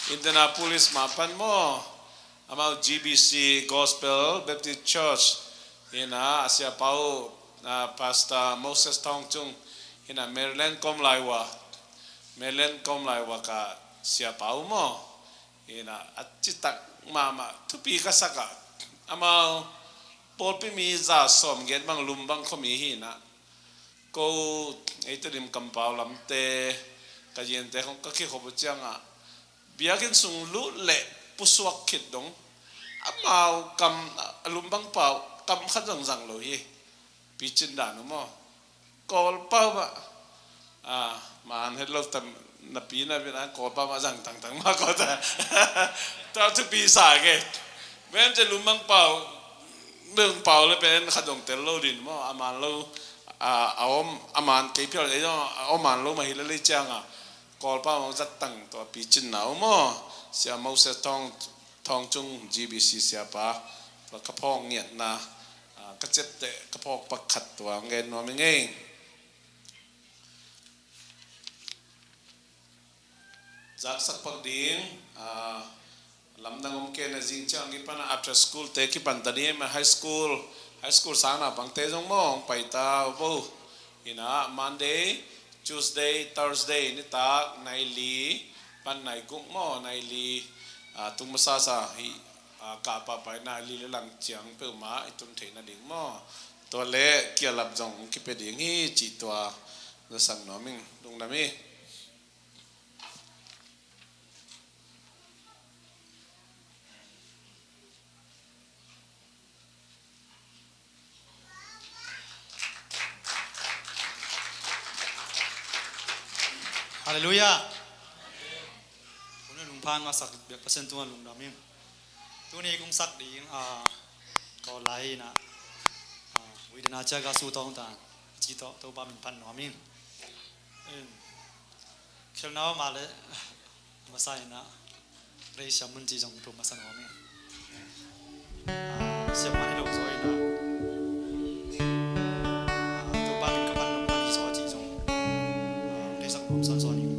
Indianapolis mah pan maw. Amau G B C, Gospel Baptist Church in ah, a siapa uh, ah, Pastor Moses Thawng Cung in ah, Maryland ka om lai uh a, Maryland ka om lai uh a ka siapa uh maw. Hi in ah, a citak mahmah thupi ka sak ah, amau pawlpi mi za sawmgiat bang lum bang khuami hi in ah, ko ei Tedim kampau lamte, ka ziante khawng ka kikhop uh ciangah, biakinn sung lut leh pusuak khit dong, amau kam, a lum bang pau kam khat zong zang lo hi. Picin dan uh maw? Kawlpau mah. Ah, man het lo tam, napi na pi na Kawlpau mah zang tangtang mah kawta. Tua thupi sa ke. Men ce lum bang pau, lum pau le pen khat dong tel lo din maw? A man lo, ah, a om, a man kei phial ei zong, a om man lo mah hi le lei ciang a. Kawlpau mah zat tang tua picin na uh maw? Sia Moses Thawng, Thawng Cung G B C siapa, tua ka phawk ngiatna, ah, ka ciapteh, ka phawk pakhat tua ngen nuam ing ei. Zaksak pak ding, ah, lamdang om kei na zing ciang kipan after school te kipan ta ding, high school, high school sang naupangte zong maw, hong pai ta uh bo. Hi in ah Monday, Tuesday, Thursday, nitak, nai li, pan nai guk maw, nai li, A, tung masa sa hi, a, ka pahpah ina li le lang ciang peuhmah i tun theih nading maw? Tua le kialap zong kipia ding hi cih tua na sak nuam ing, lungdam hi. Halleluiah. Tuni lungpha ngahsak bek Pasian tungah lungdam ing. Tuni kong sak ding, ah, ka lai hi na, ah, Widena Ciaga Su Tawng Tan ci tawh Topa min phat nuam ing. Khelna om a le masa ina rei siam mun ci zong tum masa nuam ing. Ah, siam man hi lo zaw ina, ah, Topa min ka pan lo man hi zaw ci zong, ah, rei sak nuam sawnsawn ing.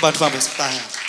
Pan thupha hong pia sak ta hen.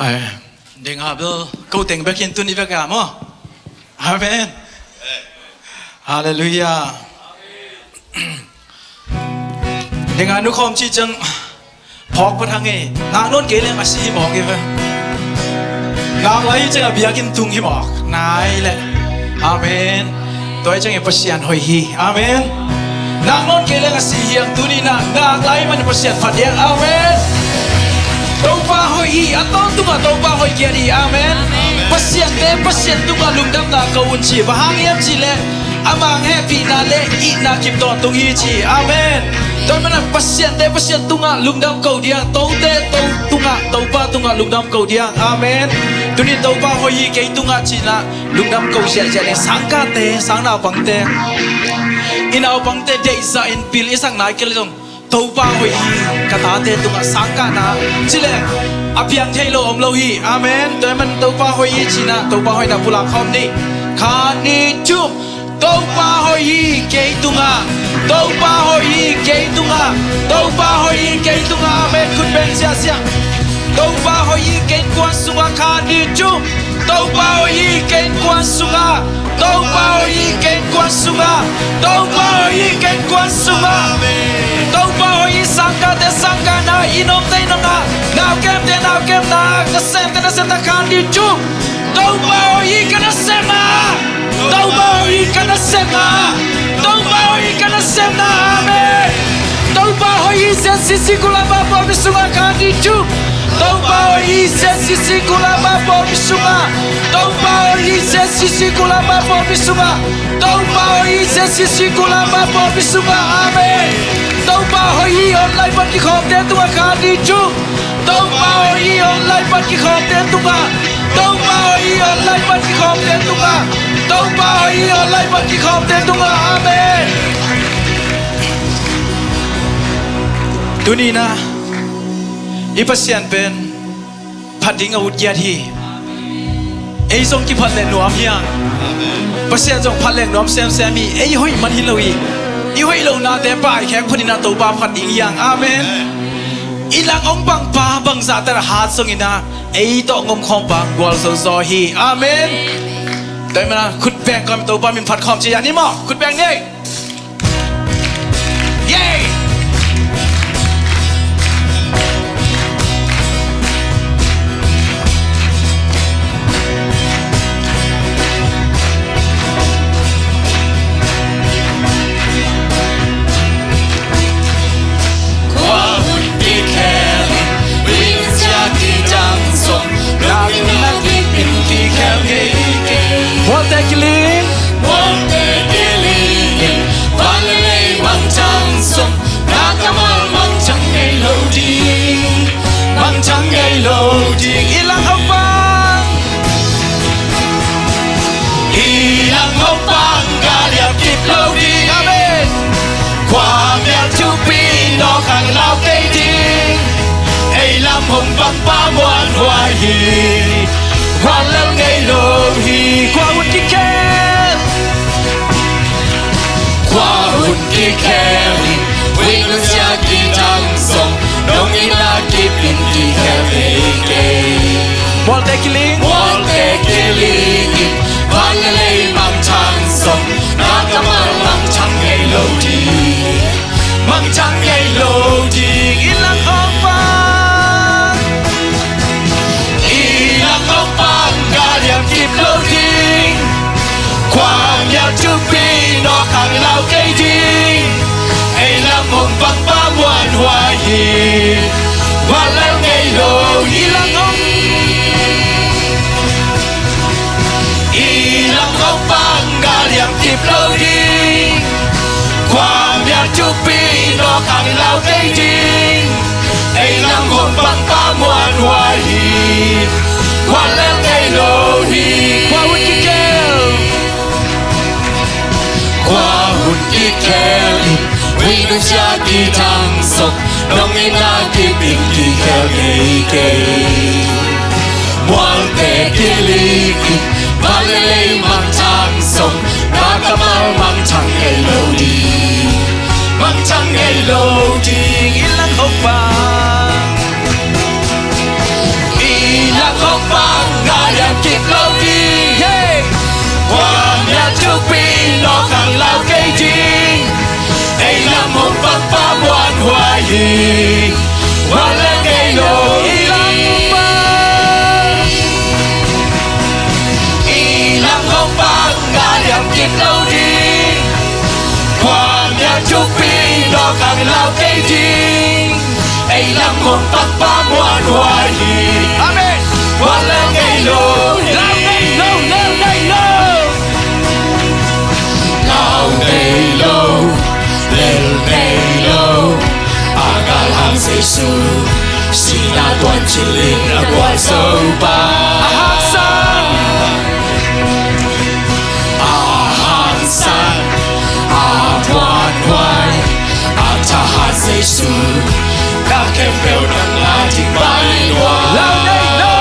Ai, ding a bel ko teng bekin tuni bek a maw. Amen. Halleluiah. Ding a nukhawm ci ciang phawk pha thang e. Ngak nawn kei leng a si hi mawk hi ve. Ngak lai hi ciang a biakinn tung hi mawk nai leh. Amen. Tua hi ciangin Pasian hoih hi. Amen. Ngak nawn kei leng a si hi hang, tuni-in ah ngak lai man Pasian phat hi hang. Amen. Topa hoih hi. A tawntungah Topa hoih kiat hi. Amen. Pasiante Pasian tungah lungdamna ko un ci. Bang hang hiam cih leh ama hong hehpihna le itna kim tawntung hi ci. Amen. Tua ahih manin ah Pasiante Pasian tungah lungdam ko ding, tote to tungah, Topa tungah lungdam ko ding. Amen. Tuni-in Topa hoih hi kei tungah ci-in ah lungdam ko ziahziah ni. Sangkahte, sangnaupangte, i naupangte deihzah in pil i sak nai kei leh zong, Topa hoih hi ka tate tungah, sangkahna ci leh a piang thei lo om lo hi. Amen. Tua ahih manin Topa hoih hi ci-in ah Topa hoihna pulak khawm ni. Khat, nih, thum. Topa hoih hi kei tungah. Topa hoih hi kei tungah. Topa hoih hi kei tungah. Amen. Khut beng ziahziah. Topa hoih hi kei innkuan sungah. Khat, nih, thum. Topa hoih hi kei innkuan sungah. Topa hoih hi kei innkuan sungah. Topa hoih hi kei innkuan sungah. Topa hoih hi. Sangkahte sangkahna, i nomte i nomna, naukemte naukemna, nasemte nasemna. Khat, nih, thum. Topa hoih hi ka nasepna. Topa hoih hi ka nasepna. Topa hoih hi ka nasepna. Amen. Topa hoih hi Z C C Kulamba pawlpi sungah. Khat, nih, thum. Topa hoih hi Z C C Kulamba pawlpi sungah. Topa hoih hi Z C C Kulamba pawlpi sungah. Topa hoih hi Z C C Kulamba pawlpi sungah. Amen. Topa hoih hi online pan kikhawmte tungah. Khat, nih, thum. Topa hoih hi online pan kikhawmte tungah. Topa hoih hi online pan kikhawmte tungah. Topa hoih hi online pan kikhawmte tungah. Amen. Tuni-in ah i Pasian pen phat ding a ut kiat hi. Ei zong kiphat leh nuam hi hang. Pasian zong phat leh nuam semsem hi. Ei hoih man hi lo hi. I hoih lohnate paikhek phot-in ah Topa phat ding hi hang. Amen. I lang hong pangpa bangzah tak a hat zongin ah ei tawh ngom khawm pa gualzo zaw hi. Amen. Tua ahih manin ah khut beng kawm, Topa min phat khawm ci-in ah ni maw. Khut beng ni. Mualte kiling. Mualte kiling in, van le lei mangthang zong, na kammal mangthang ngei lo ding. Mangthang ngei lo ding. I lang hong pang. I lang hong pang, gah liam kip lo ding. Amen. Khuamial thupi nawk hang lau kei ding. Ei lam hong pangpa muanhuai hi. Khualel ngei lo hi. Khua hun kikhel. Khua hun kikhel hi. Ui nunsia kidang zong, nong itna kip in kikhel ngei kei. Mualte kiling. Mualte kiling in, van le lei mangthang zong, na kammal mangthang ngei lo ding. Mangthang ngei lo ding. I lang hong pang. I lang hong pang, gah liam kip lo ding. Khuamial thupi nawk hang lau kei ding. Ei lam hong pangpa muanhuai hi. Khualel ngei lo hi. I lang hong I lang hong pang, gah liam kip lo ding. Khuamial thupi nawk hang lau kei ding. Ei lam hong pangpa muanhuai hi. Khualel ngei lo hi. Khua hun kikhel. Khua hun kikhel in, ui nunsia kidang zong, nong itna kip in kikhel ngei kei. Mualte kiling in, van le lei mangthang zong, na kammal mangthang ngei lo ding. Mangthang ngei lo ding. I lang hong pang. I lang Lau kei ding, ei lam hong pakpa muanhuai hi. Amen. Guallel ngei lo hi. Lau ngei lo, lel ngei lo. Lau ngei lo, lel ngei lo. A galhang Jesu, sihna tuan cilin a gualzo pa. A hangsan. A hangsan, a muanhuai, a thahat Jesu, na khempeuh nang a ding pai lua. Lau ngei lo.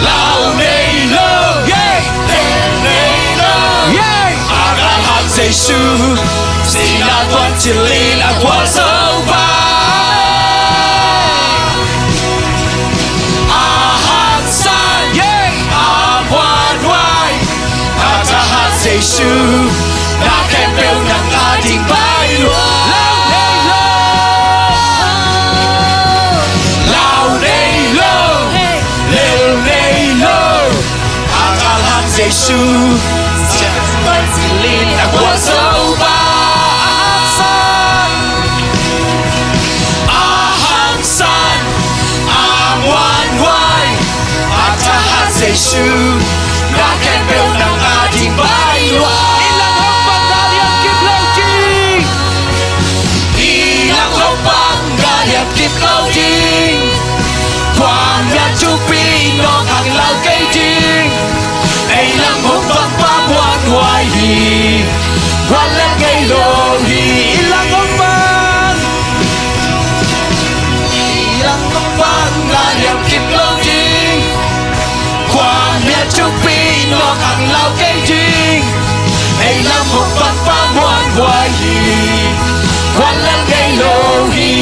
Lau ngei lo. Yeah. Lel ngei lo. Yeah. A galhang Jesu, sihna tuan cilin a gualzo pa. A hangsan, yeah, a muanhuai, a thahat Jesu, na khempeuh nang a ding pai lua. Lau ngei lo. Lau ngei lo. Lel ngei lo. A galhang Jesu, sihna tuan cilin a gualzo pa. A hangsan. A hangsan, a muanhuai, a thahat Jesu, na khempeuh nang a ding pai lua. I lam hong pang galiam kip lo ding. I lam hong pang galiam kip lo ding. Kua mial thukpi nawk hang lau kei ding. Ei lam hong pakpa muanhuai hi. Guallel ngei lo hi. I lam hong pang. I lam hong pang galiam kip lo ding. Kua mial thukpi nawk hang lau kei ding. Ei lam hong pakpa muanhuai hi. Guallel ngei lo hi.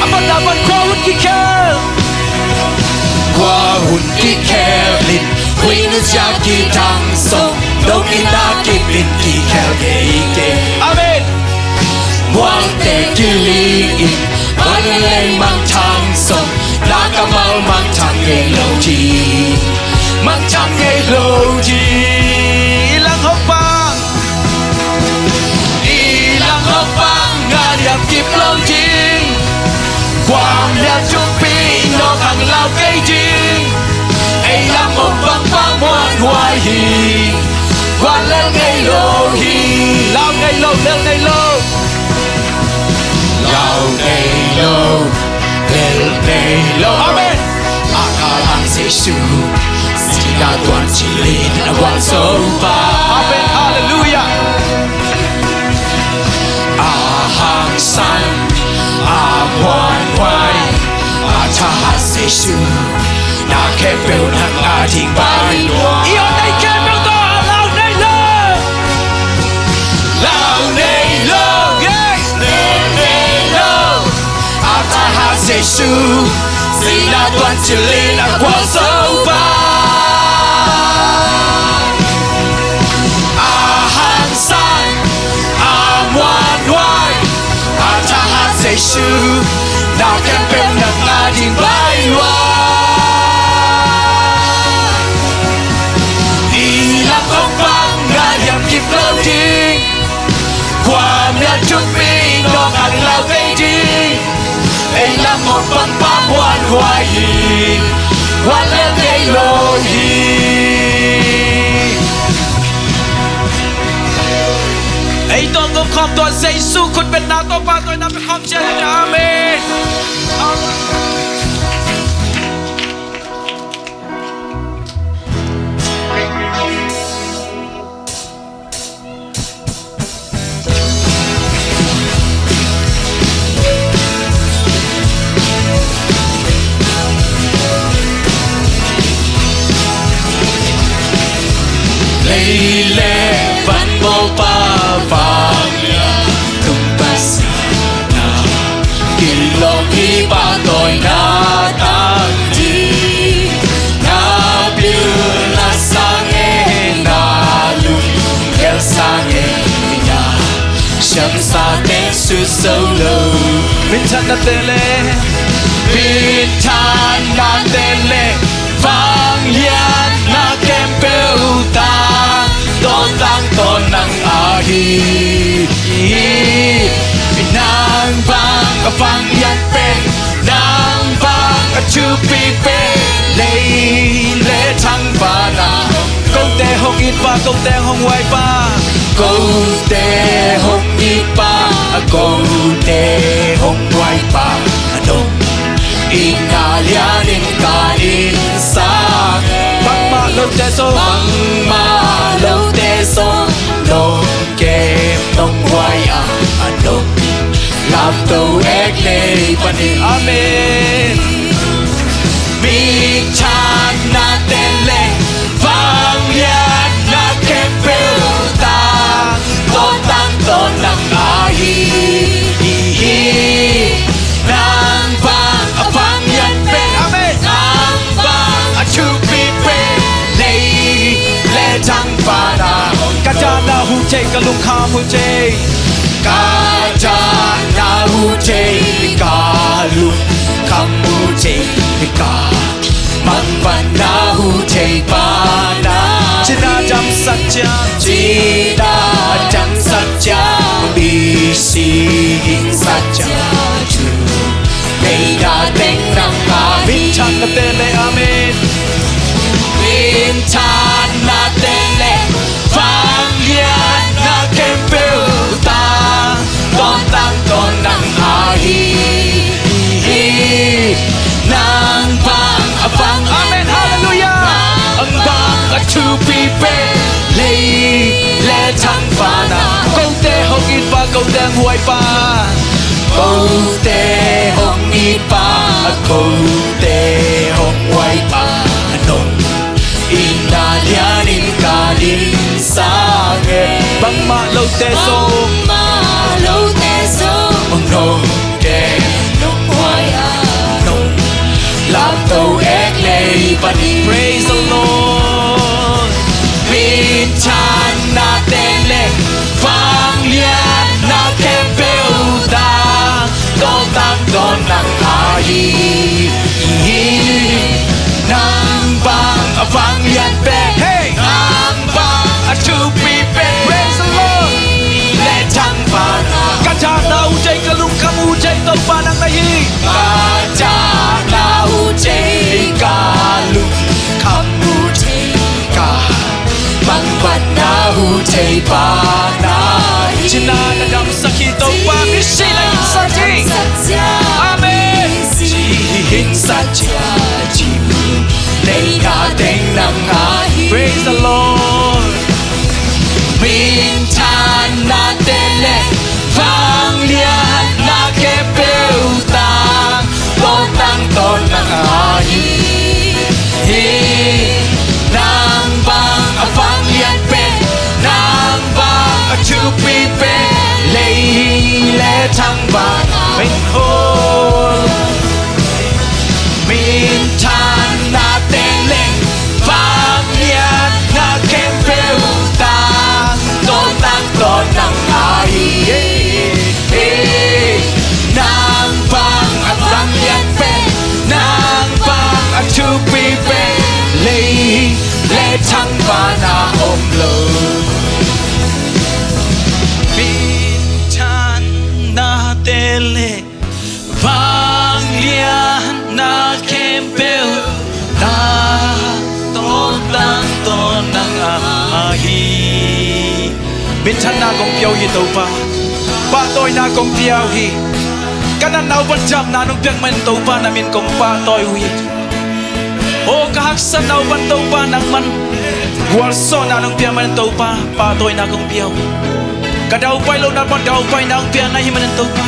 A pan a pan kua hun kikhel. Kua hun kikhel in, huihnu zia kithang song, dong in a kip in kikhel kei kei. Amen. Muangte kiling in, muan lei mangthang song, na kammal mangthang ngei lo ding. Mangthang ngei lo ding. I lam hong pang. I lam hong pang galiam kip lo ding. Kua mial thukpi nawk hang lau kei ding. Ei lam hong pakpa muanhuai hi. Guallel ngei lo hi. Lau ngei lo, lel ngei lo. Lau ngei lo, lel ngei lo. Amen. A galhang Jesu, sihna tuan cilin a gualzo pa. Amen. Halleluiah. A hangsan, a muanhuai, a thahat Jesu, na khempeuh nang a ding pai lua. I aw nei khempeuh tawh lau ngei lo. Lau ngei lo. Yeah. Lel ngei lo. A thahat Jesu, sihna tuan cilin a gualzo pa. A hangsan, a muanhuai, a thahat Jesu, na khempeuh nang a ding pai lua. I lam hong pang galiam kip lo ding. Kua mial thukpi nawk hang lau kei ding. Ei lam hong pakpa muanhuai hi. Guallel ngei lo hi. Ei tawh guk khawm tawh Jesu khut betna tawh pa tawh na pe khawm ciat. Amen. Lei le van bawlpa vanglian tung Pasian na kilawm hi, pahtawina tang ding. Na pilna sang e, na lunggel sang e, na siamsate sut zo lo. Minthanna te le minthanna te le vangliatna khempeuh tang, Dawntang tawh nang ahi hi. A vanglian pen nang bang a thupi pen, lei le thangvana. Kote hong it pa, kote hong huai pa. Kote hong it pa, kote hong huai pa. A nong itna lianin ka insak. Bangmah lote zong, bangmah lote zong nong kem nong huai a, a nong lamto ek lei panin. Amen. Minthanna te le vangliatna khempeuh tang, tawntang tawn nang ahi hi. Nang bang a vanglian pen, amen, nang bang a thupi pen, lei le thangvana. Ka dahna huh thei, ka lungkham huh thei. Ka dahna huh thei, ka lungkham huh thei, ka mangpanna huh thei pa na. Cina damsak ciat, cina damsak ciat, misi hingsak ciat, thu neihna teng nang ahi. Minthanna te le, amen. Minthanna te le vangliatna khempeuh tang, tawntang tawn nang ahi hi. Nang bang a vang, amen, halleluiah. Nang bang a thupi pen, lei le thangvana. Kote hong it pa, kote hong huai pa. Kote hong it pa, kote hong huai pa. A nong itna lianin ka insak e. Bangmah lote zong, bangmah lote zong nong kem nong huai a, nong lamto ek lei panin. Praise the Lord. Minthanna te le vangliatna khempeuh tang, tawntang tawn nang ahi hi. Nang bang a vanglian pen, hey, nang bang a thupi pen, praise the Lord, le thangvana. Ka dahna uh thei, ka lungkham uh thei, Topa nang na hi. Ka dahna uh thei, ka lungkham uh thei, ka mangpanna uh thei pa na hi. Cina na damsak hi Topa, misi na hingsak hi. Amen. Misi hingsak hi, thu neihna teng nang ahi. Praise the Lord. Minthanna te le vangliatna khempeuh tang, tawntang tawn nang ahi hi. Nang bang a vanglian pen, nang bang a thupi pen, lei le thangvana. Amen. Oh. Minthanna te le vangliatna khempeuh tang, tawntang tawn nang ahi hi. Nang bang a vanglian pen, nang bang a thupi pen, lei le thangvana om lo. Minthanna te le vangliatna khempeuh tang, tawntang tawn nang ahi. Minthanna kong pia uh hi Topa. Pahtawina kong pia uh hi. Ka natna uh pan damna nong piak manin Topa, na min kong pahtawi uh hi. Aw, ka haksatna uh pan Topa, nangman gualzawhna nong pia manin Topa, pahtawina kong pia uh hi. Ka daupai lohna pan daupaina hong piana hi manin Topa,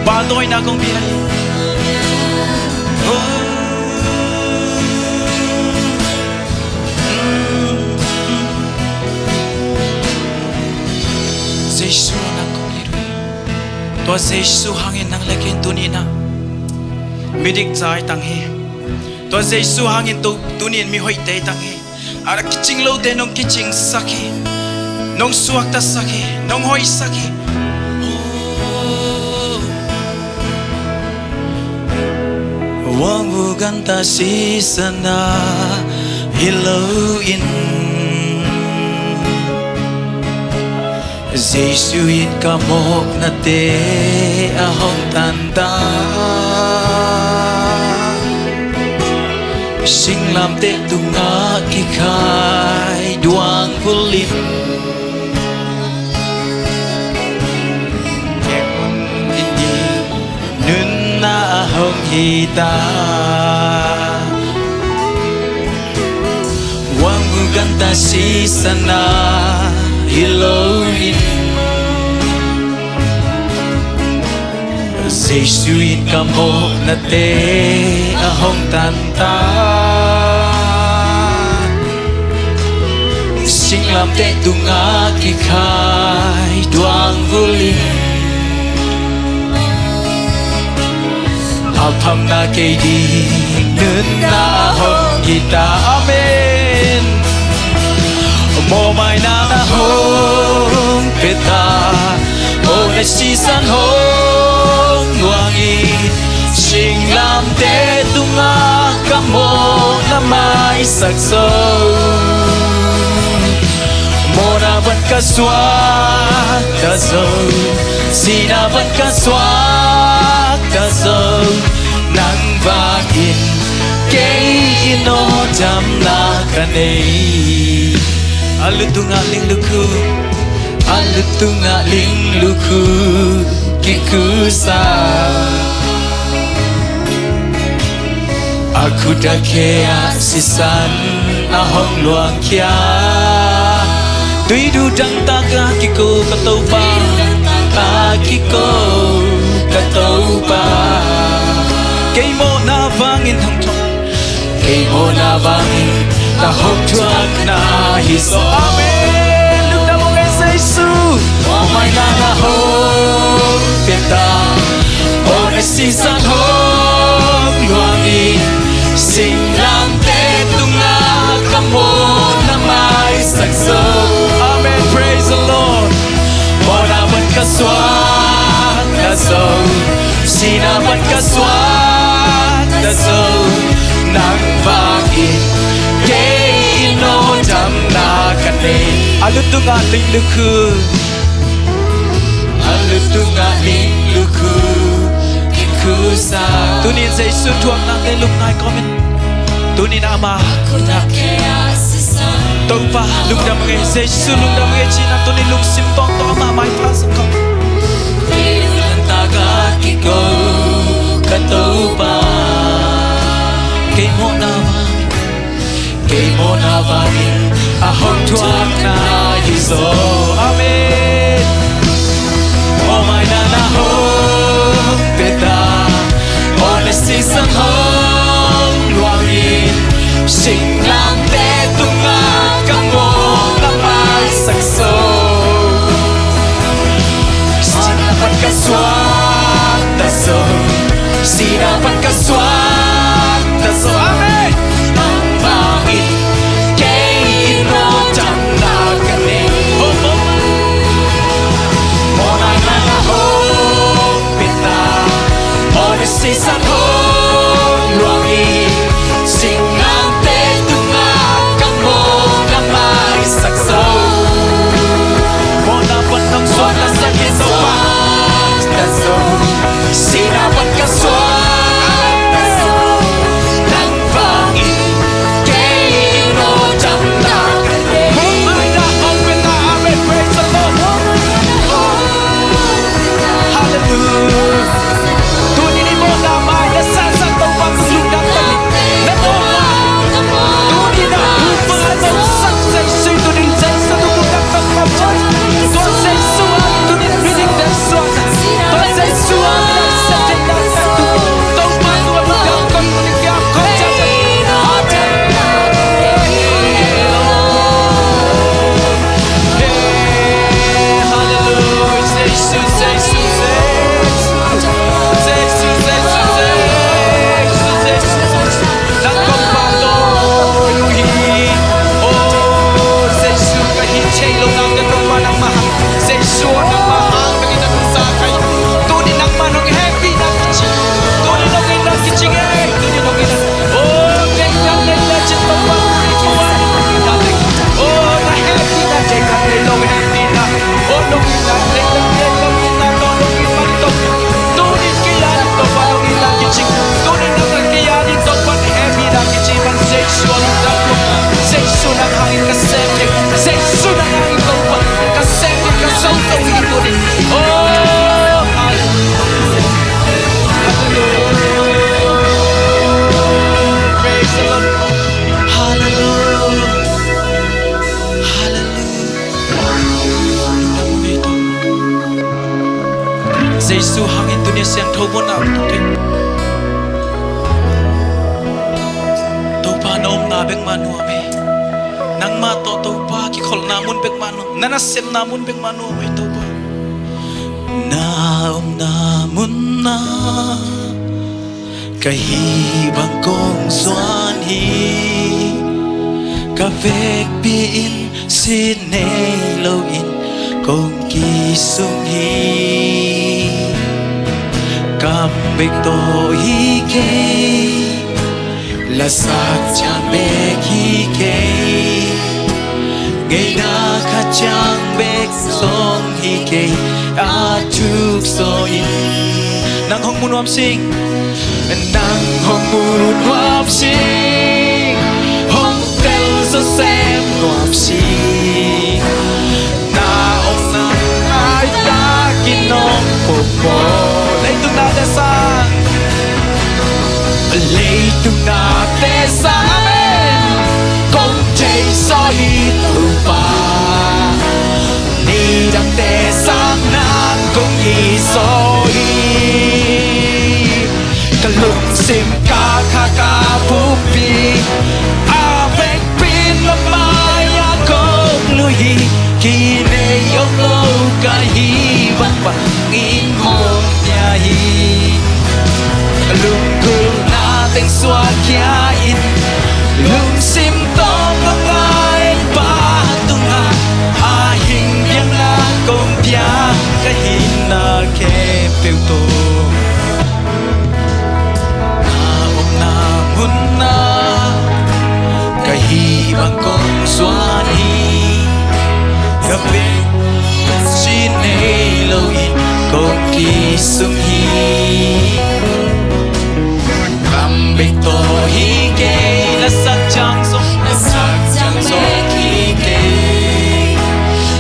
pahtawina kong pia hi. Oh. Jesu nang kong it uh hi. Tua Jesu hangin nang le kei in tuni-in ah midik zai tang hi. Tua Jesu hangin tu, tuni-in mihoihte i tang hi. A kicing lote nong kicingsak hi. Nong suaktasak hi. Nong hoihsak hi. Wang bu ganta sisana hi lo in. Jesu in ka mawhnate a hong tanta, singlamteh tungah kikhai duangvulin, kei mun in ding nunna a hong hita. Wang mu ganta sisan a hi loin, Jesu in ka mawhnate a hong tanta, singlamteh tungah kikhai duangvulin, a phamna kei ding nunna a hong hita. Amen. Mawhmaina na hong pia ta, mawhna sisan hong luang in, singlamteh tungah ka mawhna maisak zo. Mawhna van ka suakta zo, sihna van ka suakta zo, nang vangin kei in aw damna ka nei. A lu tungah ling lukhu, a lu tungah ling lukhu kikhusa. A khut a khe ah sisan a hong luangkhia. Tui duh dangtak ah kiko ka Topa, a kiko ka Topa. Kei mawhna vangin hong thong, kei mawhna vangin na hong thuakna hi zaw. Amen. Lungdam ung ei Jesu. Mawhmaina na hong pia ta, mawhna sisan hong luang in, singlamteh tungah ka mawhna maisak zo. Amen. Praise the Lord. Mawhna van ka suakta zo, sihna van ka suakta zo, nang vangin kei in aw damna ka nei. A lu tungah ling lukhu, a lu tungah ling lukhu kikhusa. Tuni in Jesu thuaknate lungngai kawm in. Tuni in ama, Topa lungdam ung ei, Jesu lungdam ung ei ci-in tuni lungsim tawntawng ama maipha sak kawm. Kei lungdam taka kiko ka Topa. Kei mawhna vang, kei mawhna vangin a hong thuakna hi zaw. Amen. Mawhmaina na hong pia ta, mawhna sisan hong luang in, singlamteh tungah ka mawhna maisak zo. Sihna van ka suakta zo, sihna van ka suakta zo. Amen. Nang vangin kei in aw damna ka nei. Oh, oh. Mawhmaina na hong pia ta, mawhna sisan hong luang in, singlamteh tungah ka mawhna maisak zo. Mawhna van hong suakta sak in Topa. Sihna van ka suak Jesu na ngai Topa, ka sem in ka zo zo hi tuni. Oh, hallelujah. Hallelujah. Praise the Lord. Hallelujah. Hallelujah. Jesu hangin tuni a siangtho muanna om tuk in. Topa na omna bek mah nuam hi. Nangmah tawh Topa kikholhna mun bek mah nuam. Na nasepna mun bek mah nuam hi Topa. Na omna munna ka hih bang kong zuan hi. Ka vekpi in sin nei loin kong kisung hi. Kam bek tawh hi kei, lasak ciang bek hi kei, ngeina khat ciang bek zong hi kei, a thuk zaw in. Nang hong mu nuam sing. Nang hong mu nuam sing, hong tel zaw sem nuam sing. Na omna laitak in hong pumawh. Leitung nate sang, leitung nate sang, amen. Kong thei zaw hi Topa. Nidangte sang nang kong it zaw hi. Ka lungsim, ka kha, ka pumpi, a vekpi in na mai-ah kong lui hi. Kinei om lo ka hih bang bangin kong pia hi. Lunggulhna teng suak khia in, lungsim tawh ka ngai Pa tungah, a hing biakna kong piak ka hihna khempeuh tawh. Na omna munna ka hih bang kong zuan hi. Ka vekpi in sin nei loin kong kisung hi. Kam bek tawh hi kei, lasak ciang zong, lasak ciang bek hi kei,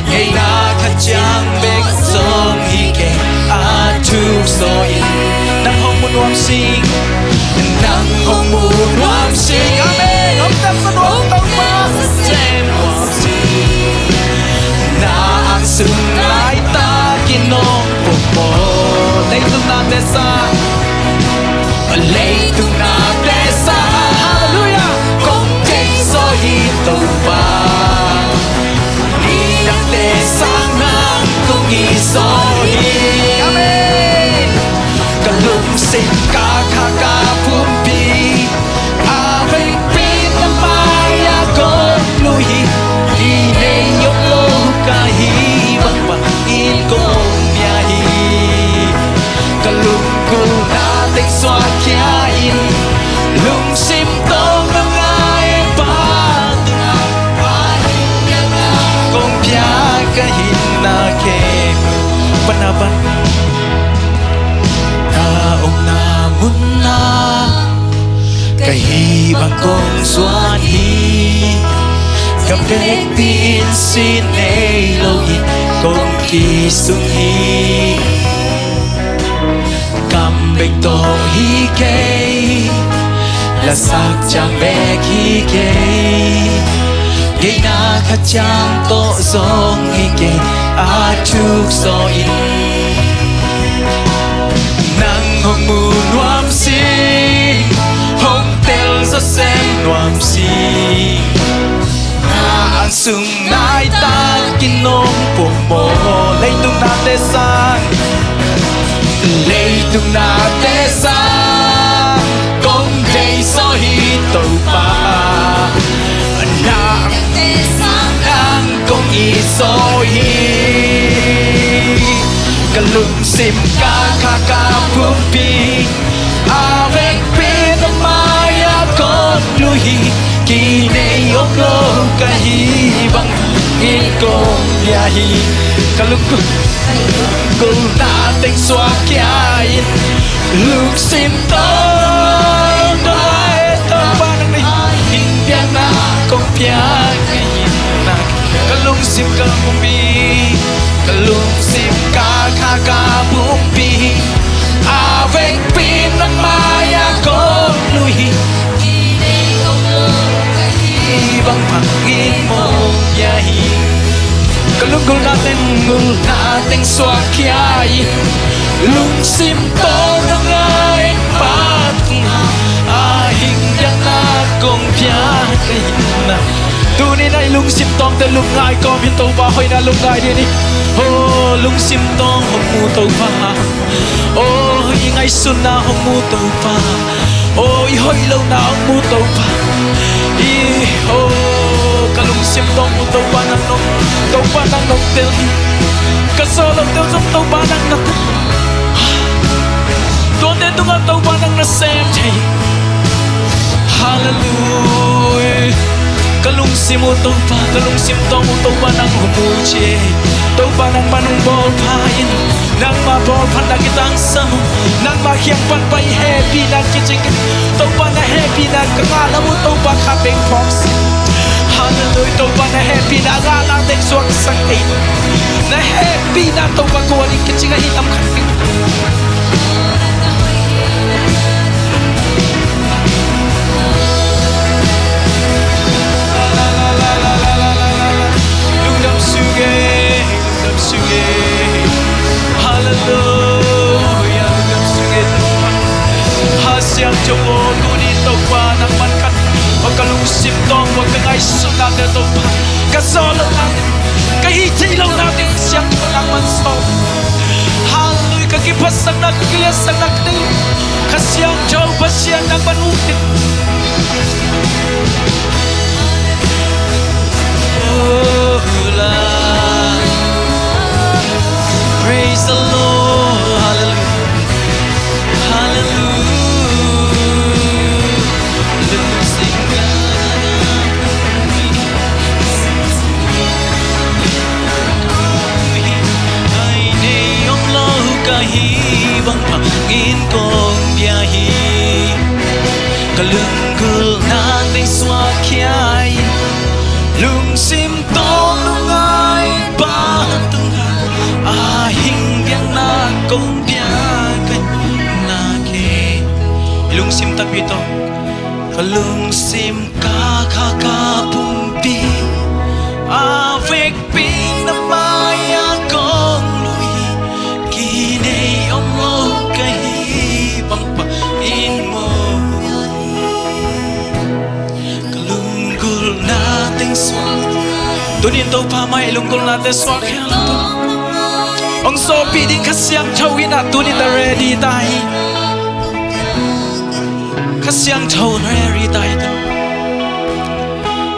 ngeina khat ciang bek zong hi kei, a thuk zaw in. Nang hong mu nuam sing, nang hong mu nuam sing, amen. Hong tel zaw nuam Topa, sem nuam sing. Na ang sung laitak in hong pumawh. Leitung nate sang, leitung nate sang, hallelujah, kong thei zaw hi Topa. Nidangte sang nang kong it zaw hi. Amen. Ka lungsim, ka kha, ka pumpi, a vekpi in na mai-ah kong lui hi. Kinei om lo ka hih bang bangin kong pia hi. Ka lunggulhna teng suak khia in, lungsim tawh ka ngai Pa tungah, kong pia ka hihna khempeuh. Pan a, pan. Na omna munna ka hih bang kong zuan hi. Ka vekpi in sin nei loin kong kisung hi. Kam bek tawh hi kei, lasak ciang bek hi kei, ngeina khat ciang tawh zong hi kei, a thuk zaw in. Nang hong mu nuam sing, hong tel zaw sem nuam sing. Na ang sung laitak in hong pumawh. Leitung nate sang, leitung nate sang, kong thei zaw hi Topa. Nang kong it zaw hi. Ka lungsim, ka kha, ka pumpi, a vekpi in na mai-ah kong lui hi. Kinei om lo ka hih bangin kong pia hi. Ka lunggulhna teng suak khia in, lungsim tawh ka ngai Topa, nang na hing biakna kong pia ka hihna. Ka Ka pumpi, ka lungsim ka kha ka pumpi, a vekpi nang mai-ah kong lui hi. Bang bangin mawk pia hi. Ka lunggulhna teng, lunggulhna teng suakkhia in, lungsim tawng nong ngai Pa tung a, a hing biakna kong pia ka hi na. Tuni-in a i lungsim tawngte lungngai kawm hi Topa, hoihna lungngai dih ni. Oh, lungsim tawng hong mu Topa. Oh, i ngaihsutna hong mu Topa. Oh, i hoih lohna hong mu Topa. I, oh, ka lungsim tawng mu Topa nang nong, Topa nang nong tel hi. Ka sawh loh teng zong Topa nang na tel. Tuate tungah Topa nang na sem thei. Halleluiah. Ka lungsim uh Topa, ka lungsim tawng uh Topa nang hong mu ci. Topa nangman hong bawl pha in. Nangma bawl phat na kitangsam uh. Nangma kiang pan pai hehpihna kicing. Topa na hehpihna ka ngah lam uh Topa kha peng phawk sin. Halleluiah. Topa na hehpihna a ngah lam teng suaksak ei. Na hehpihna Topa kua ding kicing ahi lam khat peng. Lungdam suk e, lungdam suk e. Halleluiah, lungdam suk e Topa. Kha Siangtho aw, tuni Topa nangman ka, wa ka lungsim tawng, wa ka ngaihsutnate Topa, ka sawh lohnate, ka hih theih lohnate Kha Siangtho nangman sawh. Halleluiah, ka kiphatsakna, ka kiliatsakna ka nei. Kha Siangtho Pasian nangman hong hih. Oh, Lord. Praise the Lord. Hallelujah. Hallelujah. Lungsim ka, ai nei om lo ka hi, bang bangin kong pia hi. Ka lunggulhna teng suakkhia in, lungsim tawng nong ngai Pa tungah, a hing biakna kong pia ka hi na kei. I lungsim takpi tawh. Ka lungsim ka kha ka pumpi, a vekpi na mai-ah kong lui hi. Kinei om lo ka hi, bang bangin mawk pia hi. Ka lunggulhna teng suak. Tuni-in Topa mai lunggulhnate suakkhia in. Hong sawhpih ding Kha Siangtho in ah tuni-in na ready ta hi. Kha Siangtho ready ta hi.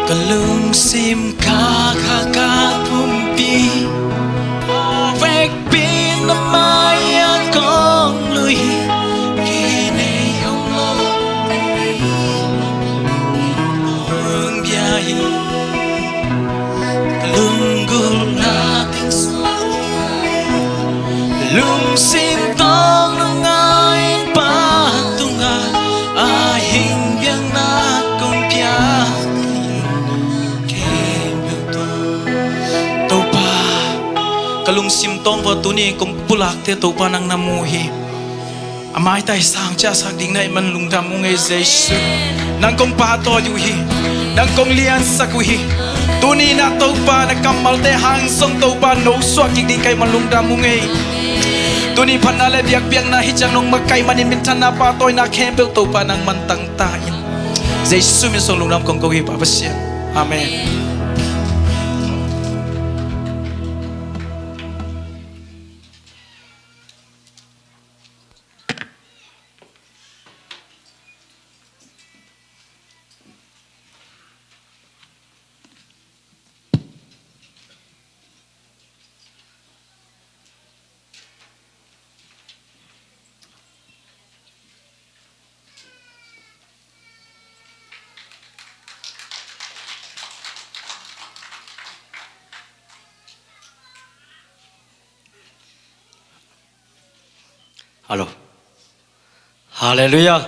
Ka lungsim ka kha ka pumpi, a vekpi na mai-ah kong lui hi. Kinei om lo kong pia hi. Ka lunggulhna teng suak, lungsim tawng nong ngai Pa tungah, a hing biakna kong pia. Topa, ka lungsim tawng va tuni kong pulakte Topa nang na mu hi. A maitai sang ciahsak ding na hih man lungdam ung ei Jesu. Nang kong pahtawi uh hi. Nang kong liansak uh hi. Tuni-in ah Topa na kammalte hang zong Topa nosuak kik ding ka hih man lungdam ung ei. Tuni phatna le biakpiakna hi ciang nong makaih manin minthanna pahtawina khempeuh Topa nangman tangta in. Jesu min suang lungdam kong ko hi Pa Pasian. Amen. Hallo. Halleluiah.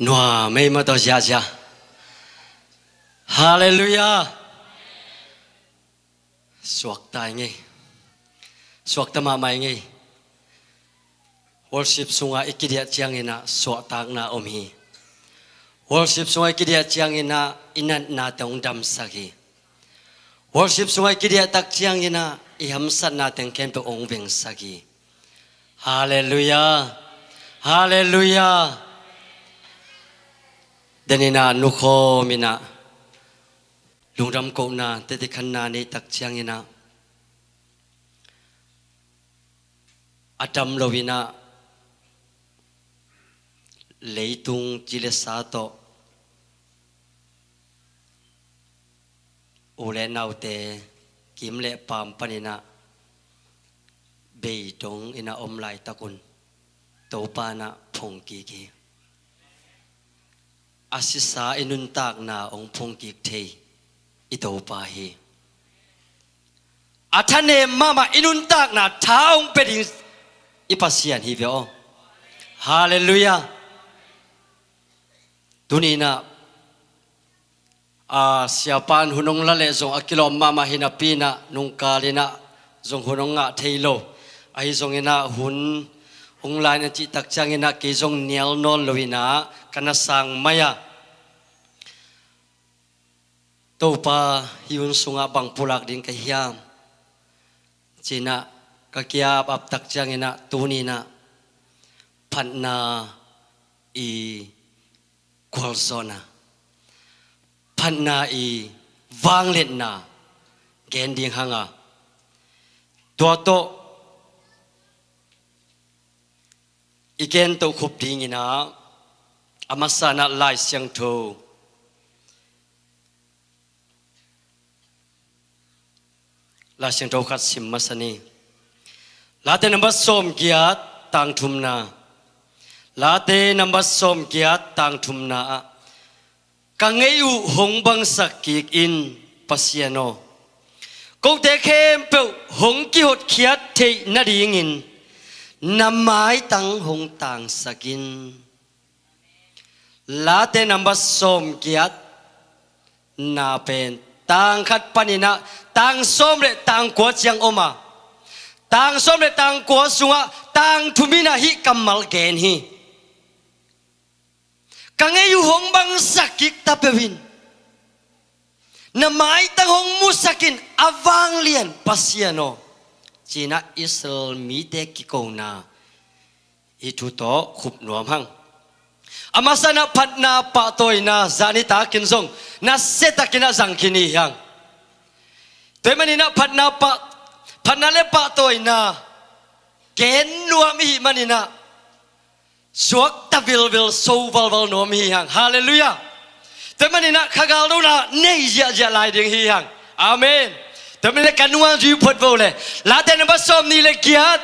Nuam ei maw, tawh ziahziah. Halleluiah. Suakta i ngei. Suakta mahmah i ngei. Worship sungah i kidiah cianginah suahtakna om hi. Worship sungah i kidiah cianginah i natnate hong damsak hi. Worship sungah i kidiah tak cianginah i hamsatnate khempeuh hong vengsak hi. Halleluiah. Halleluiah. Deninah nukhawminah lungdam kohna tete khanna nei tak cianginah a dam loinah leitung ci le sa tawh u le naute kim le paam paninah bei dong inah om laitakun Topa inah phungkik hi. A sisa i nuntakna hong phungkik thei i Topa hi. A thanem mahmah i nuntakna tha hong pia ding i Pasian hi ve aw. Halleluiah. Tuninah a siapan hun hong la leh zong a kilawm mahmah hi napi inah nungkalinah zong hun hong ngah thei lo. Ahi zonginah hun hong la in a cih tak cianginah kei zong nial nawn loinah ka na sang mai-ah Topa hih hun sungah bang pulak ding ka hiam cinah ka kiap ap tak cianginah tuninah phatna i gualzawhna, phatna i vangliatna gen ding hanga tua tawh i gen tohkhup dinginah a masanah Lai Siangtho Lai Siangtho khat sim masa ni. Late nambat sawmgiat tang thumna. Late nambat sawmgiat tang thumna ah ka ngei uh hong bangsak kik in Pasian aw. Kote khempeuh hong kihotkhiat theih nadingin na maitang hong tangsak in. Late nambat sawmgiat na pen tang khat paninah tang sawm le tang kua ciang om a, tang sawm le tang kua sungah tang thum inah hih kammal gen hi. Ka ngei uh hong bangsak kik ta peuh in, na maitang hong musak in a vanglian Pasian aw, cinah Israel mite kikona hih thu tawh khup nuam hang. A masanah phatna pahtawina zani takin zong na setakinah zang khin hi hang. Tua hih maninah phatna pah, phatna le pahtawina gen nuam ihih maninah suakta vilvil so valval nuam hi hang. Halleluiah. Tua hih maninah kha galdona nei ziahziah lai ding hi hang. Amen. Tua hih maninah ka nunga zui phot vo le. Late nambat sawm nih le giat.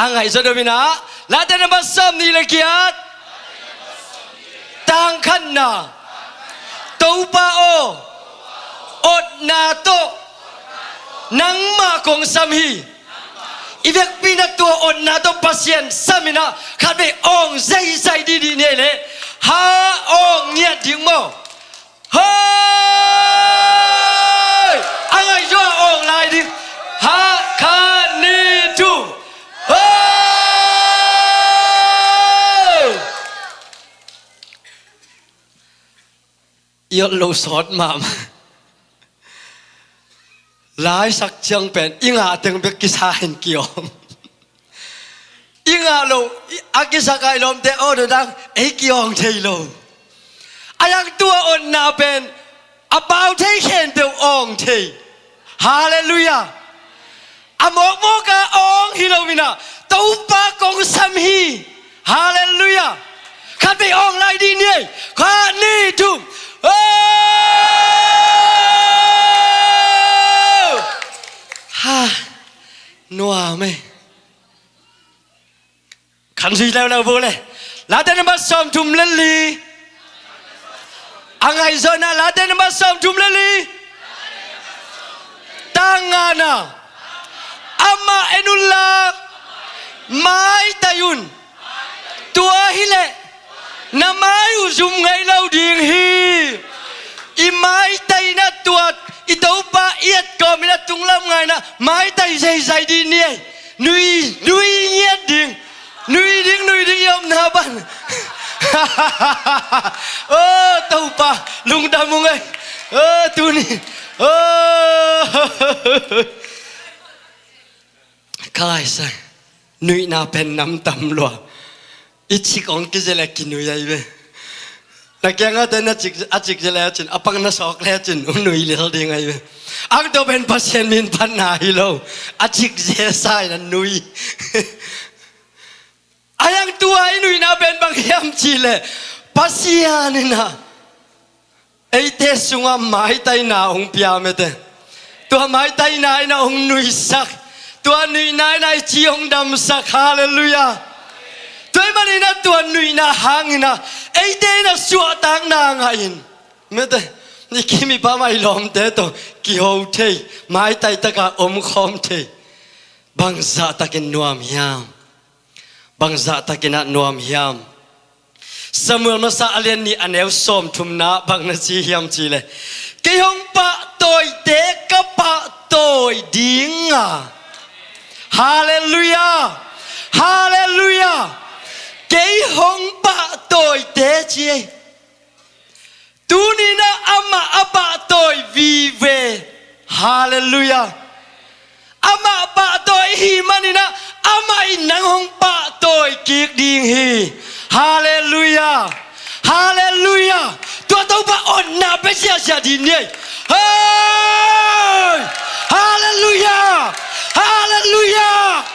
A ngaihzaw deuh inah Late nambat sawm nih le giat. Tang khatna. Topa aw, otna tawh nangmah kong sam hi. I vekpi inah tua otna tawh Pasian sam inah khatvei awng zaizai dihdih ni ei leh ha awng ngiat ding maw? Hoi! A ngaihzaw a awng lai ding. Ha, khat, nih, thum. Hoi! I ot loh sawt mahmah. Laisak ciang pen i ngah teng bek kisa in kiawm. I ngah loh, a kisak a i lawmte aw dodang ei kiawng thei lo. A yang tua otna pen a pau thei khempeuh awng thei. Halleluiah. A mawkmawka awng hi lo inah Topa kong sam hi. Halleluiah. Khatvei awng lai dih ni ei. Khat, nih, thum. Oh! Ha. Nuam ei. Khan zui leuleu bu le. Late nambat sawmthum le li. A ngaihzawhna Late nambat sawmthum le li. Tang ngana. Amah en unla maitai un. Tua hileh na mai uh zum ngei lo ding hi. I maitaina tuat i Topa i et kawmin a tunglam ngaina maitai zeizai dih ni ei. Nui, nui ngiat ding. Nui ding, nui ding i omna ban. O Topa, lungdam ung ei. O tuni. O. Ka laisai nuihna pen namtam lua. I cik hong kizia le kinui ahi ve. Na kiangah te na cik, a cik zia le a cin, a pang na sawk le a cin, um nui lel ding ahi ve. Ang to pen Pasian min phatna hi lo. A cik zia sa in a nui. A yang tua i nuihna pen bang hiam cih leh Pasian in a eite sungah maitaina hong pia mete. Tua maitaina in a hong nuihsak. Tua nuihna in a i ci hong damsak. Halleluiah. Tua ahih manin a tua nuihna hangin a eite in a suahtakna ngah in mete, i kim i pam a i lawmte tawh kiho thei, maitai taka omkhawm thei. Bangzah takin nuam hiam? Bangzah takin a nuam hiam? Samuel masa a lian nih a neu sawmthumna bang na ci hiam cih leh, kei hong pahtawite ka pahtawi ding a. Halleluiah. Halleluiah. Kei hong pahtawite ci ei. Tuni-in ah amah a pahtawi vive. Halleluiah. Amah pahtawi i hih manin ah amah in nang hong pahtawi kik ding hi. Halleluiah. Halleluiah. Tua Topa otna pia siahsiah dih ni ei. Hei! Halleluiah. Halleluiah.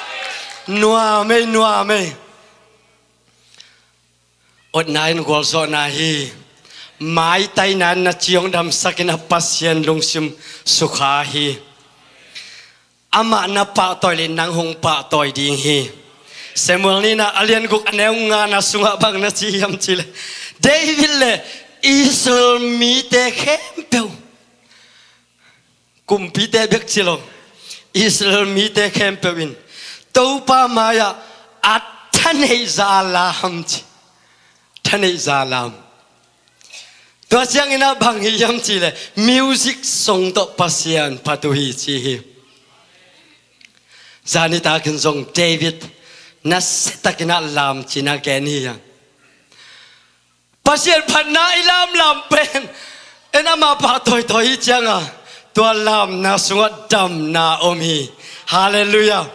Nuam ei, nuam ei. Otna in gualzawhna hi. Maitaina in na ci hong damsak in a Pasian lungsim sukha hi. Amah na pahtawi leh nang hong pahtawi ding hi. Samuel nihna a lian guk a neu ngana sungah bang na ci hiam cih leh, David le Israel mite khempeuh, kumpite bek ci lo, Israel mite khempeuh in Topa mai-ah a thaneihza lam ci. Thaneihza lam. Tua ciangin ah bang hi hiam cih leh music song tawh Pasian phat uh hi ci hi. Zani takin zong David nasiatakin ah lam ci-in a gen hi a. Pasian phatna i lamlam pen en amah pah tawitawi hi cianga tua lamna sungah damna om hi. Halleluiah.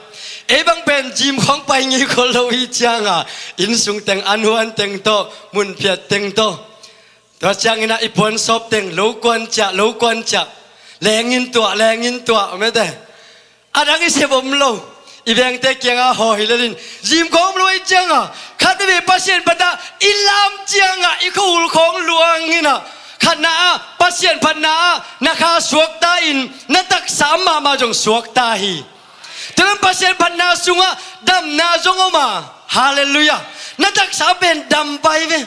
Ei bang pen gym khawng pai ngei khol lo hi cianga innsung teng, an huan teng tawh, munphiat teng tawh, tua ciangin ah i puansawp teng, lo kuan ciah, lo kuan ciah, lengin tuah, lengin tuah mete. A dang i sep om lo. I vengte kiangah haw hi lelin, gym khawng om lo hi cianga khatvei Pasian phat ah i lam cianga i khuahul khawng luangin ah, khatna ah Pasian phatna ah na kha suakta in na taksa mahmah zong suakta hi. Tua lam Pasian phatna sungah damna zong om a. Halleluiah. Na taksa pen dam pai ve.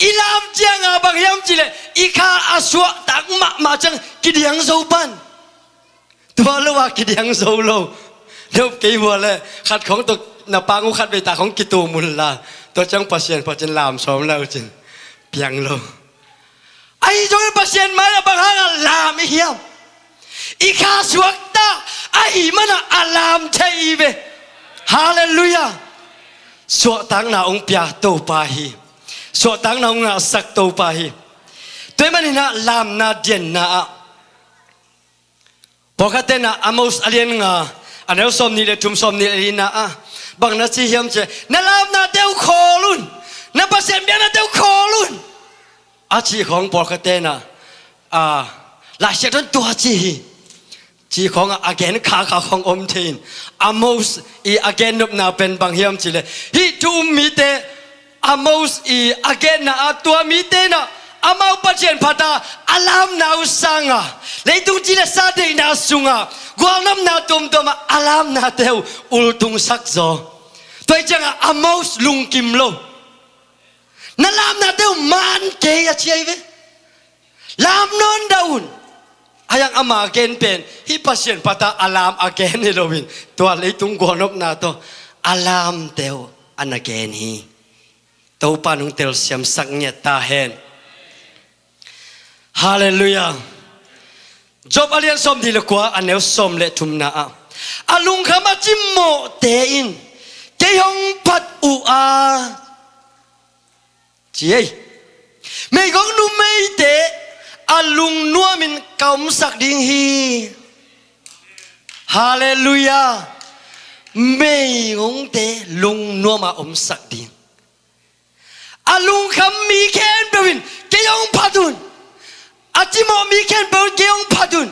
I lam cianga bang hiam cih leh i kha a suahtak mahmah ciang kidiang zo pan. Tua lo a kidiang zo lo. Nop kei vua leh khat khawng tawh na pang uh khatvei ta khawng kitum unla, tua ciang Pasian phat in lam sawm lai uh cin piang lo. Ahi zongin Pasian mai-ah bang hangah lam i hiam? I kha suakta ahih manin a lam thei hi ve. Halleluiah. Suahtakna hong pia Topa hi. Suahtakna hong ngahsak Topa hi. Tua ahih manin ah lamna dianna ah, pawlkhatte in ah Amos a lian nga a neu sawmnih le thum, sawmnih le lina ah bang na ci hiam cih leh, na lamnate uh khawl un. Na Pasian biaknate uh khawl un. A cih khawng pawlkhatte in ah, a, Laisiangtho in tua ci hi. Cih khawngah a gen khakha khawng om thei in, Amos i a gennopna pen bang hiam cih leh, hih thu um mite Amos i a genna ah tua mite in ah amau Pasian phat a a lamna uh sanga leitung ci le sa deihna sungah gualnopna tuamtuamah a lamnate uh ultungsak zaw. Tua hi ciangah Amos lungkim lo. Na lamnate uh man kei a ci ahi ve. Lam nawn dah un. A hiang ama gen pen hih Pasian phat a a lam a gen hi loin tua leitung gualnopna tawh a lamte uh a na gen hi. Topa nong telsiamsak ngiat ta hen. Halleluiah. Job a lian sawm nih le kua, a neu sawm le thumna ah, a lungkham a cimawhte in kei hong phat uh a, ci ei. Meigong numeite a lungnuamin ka omsak ding hi. Halleluiah. Meigongte lungnuama omsak ding. A lungkham mi khempeuh in kei hong phat un. A cimawh mi khempeuh in kei hong phat un.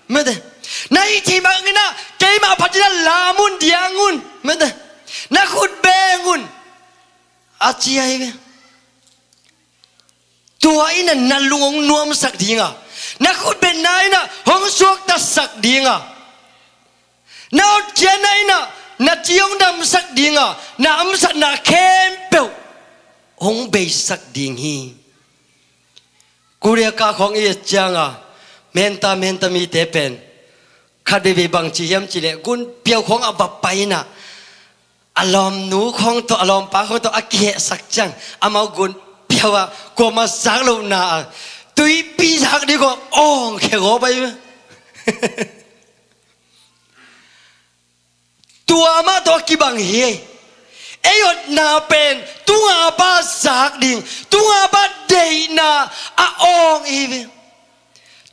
Mete. Na hih thei mah inah keimah phat inah lam un, diang un. Mete. Na khut beng un, a ci ahi ve. Tua inah na lung hong nuamsak dinga, na khutbetna inah hong suaktasak dinga, na hotkhiatna inah na ci hong damsak dinga, na hamsatna khempeuh hong beisak ding hi. Korea ka khawng i et cianga, menta menta mite pen khat veivei bang ci hiam cih leh, gunpiau khawng a va pai inah a lawmnu khawng tawh, a lawmpa khawng tawh a kihehsak ciang, amau gunpiau ah kuamah zak lohna a, tuipi zak ding khawng awng khia gawp ahi. Tua mah tawh a kibang hi. Ei otna pen tunga pa zak ding, tunga pa deihna a awng i hi ve.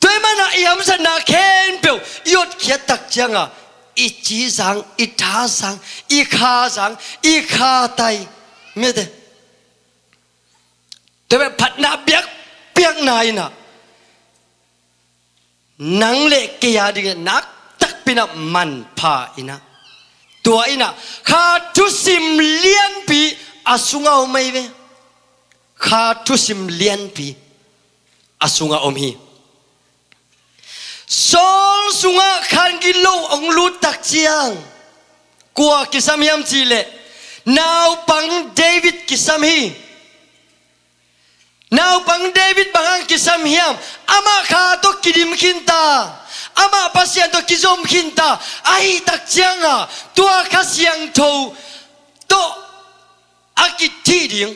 Tua ahih manin i hamsatna khempeuh i hotkhiat tak cianga, i ci zang, i tha zang, i kha zang, i kha tai. Mete. Tua bek phatna biakpiakna inah nang le kei a dingin naktakpi inah manpha inah, tua inah kha thusim lianpi a sungah om ahi ve. Kha thusim lianpi a sungah om hi. Saul sungah khan gilo hong lut tak ciang, kua kisam hiam cih leh, naupang David kisam hi. Naupang David bang hang kisam hiam? Amah kha tawh kidim khinta, amah Pasian tawh kizom khinta ahih tak cianga, tua Kha Siangtho tawh a kithih ding,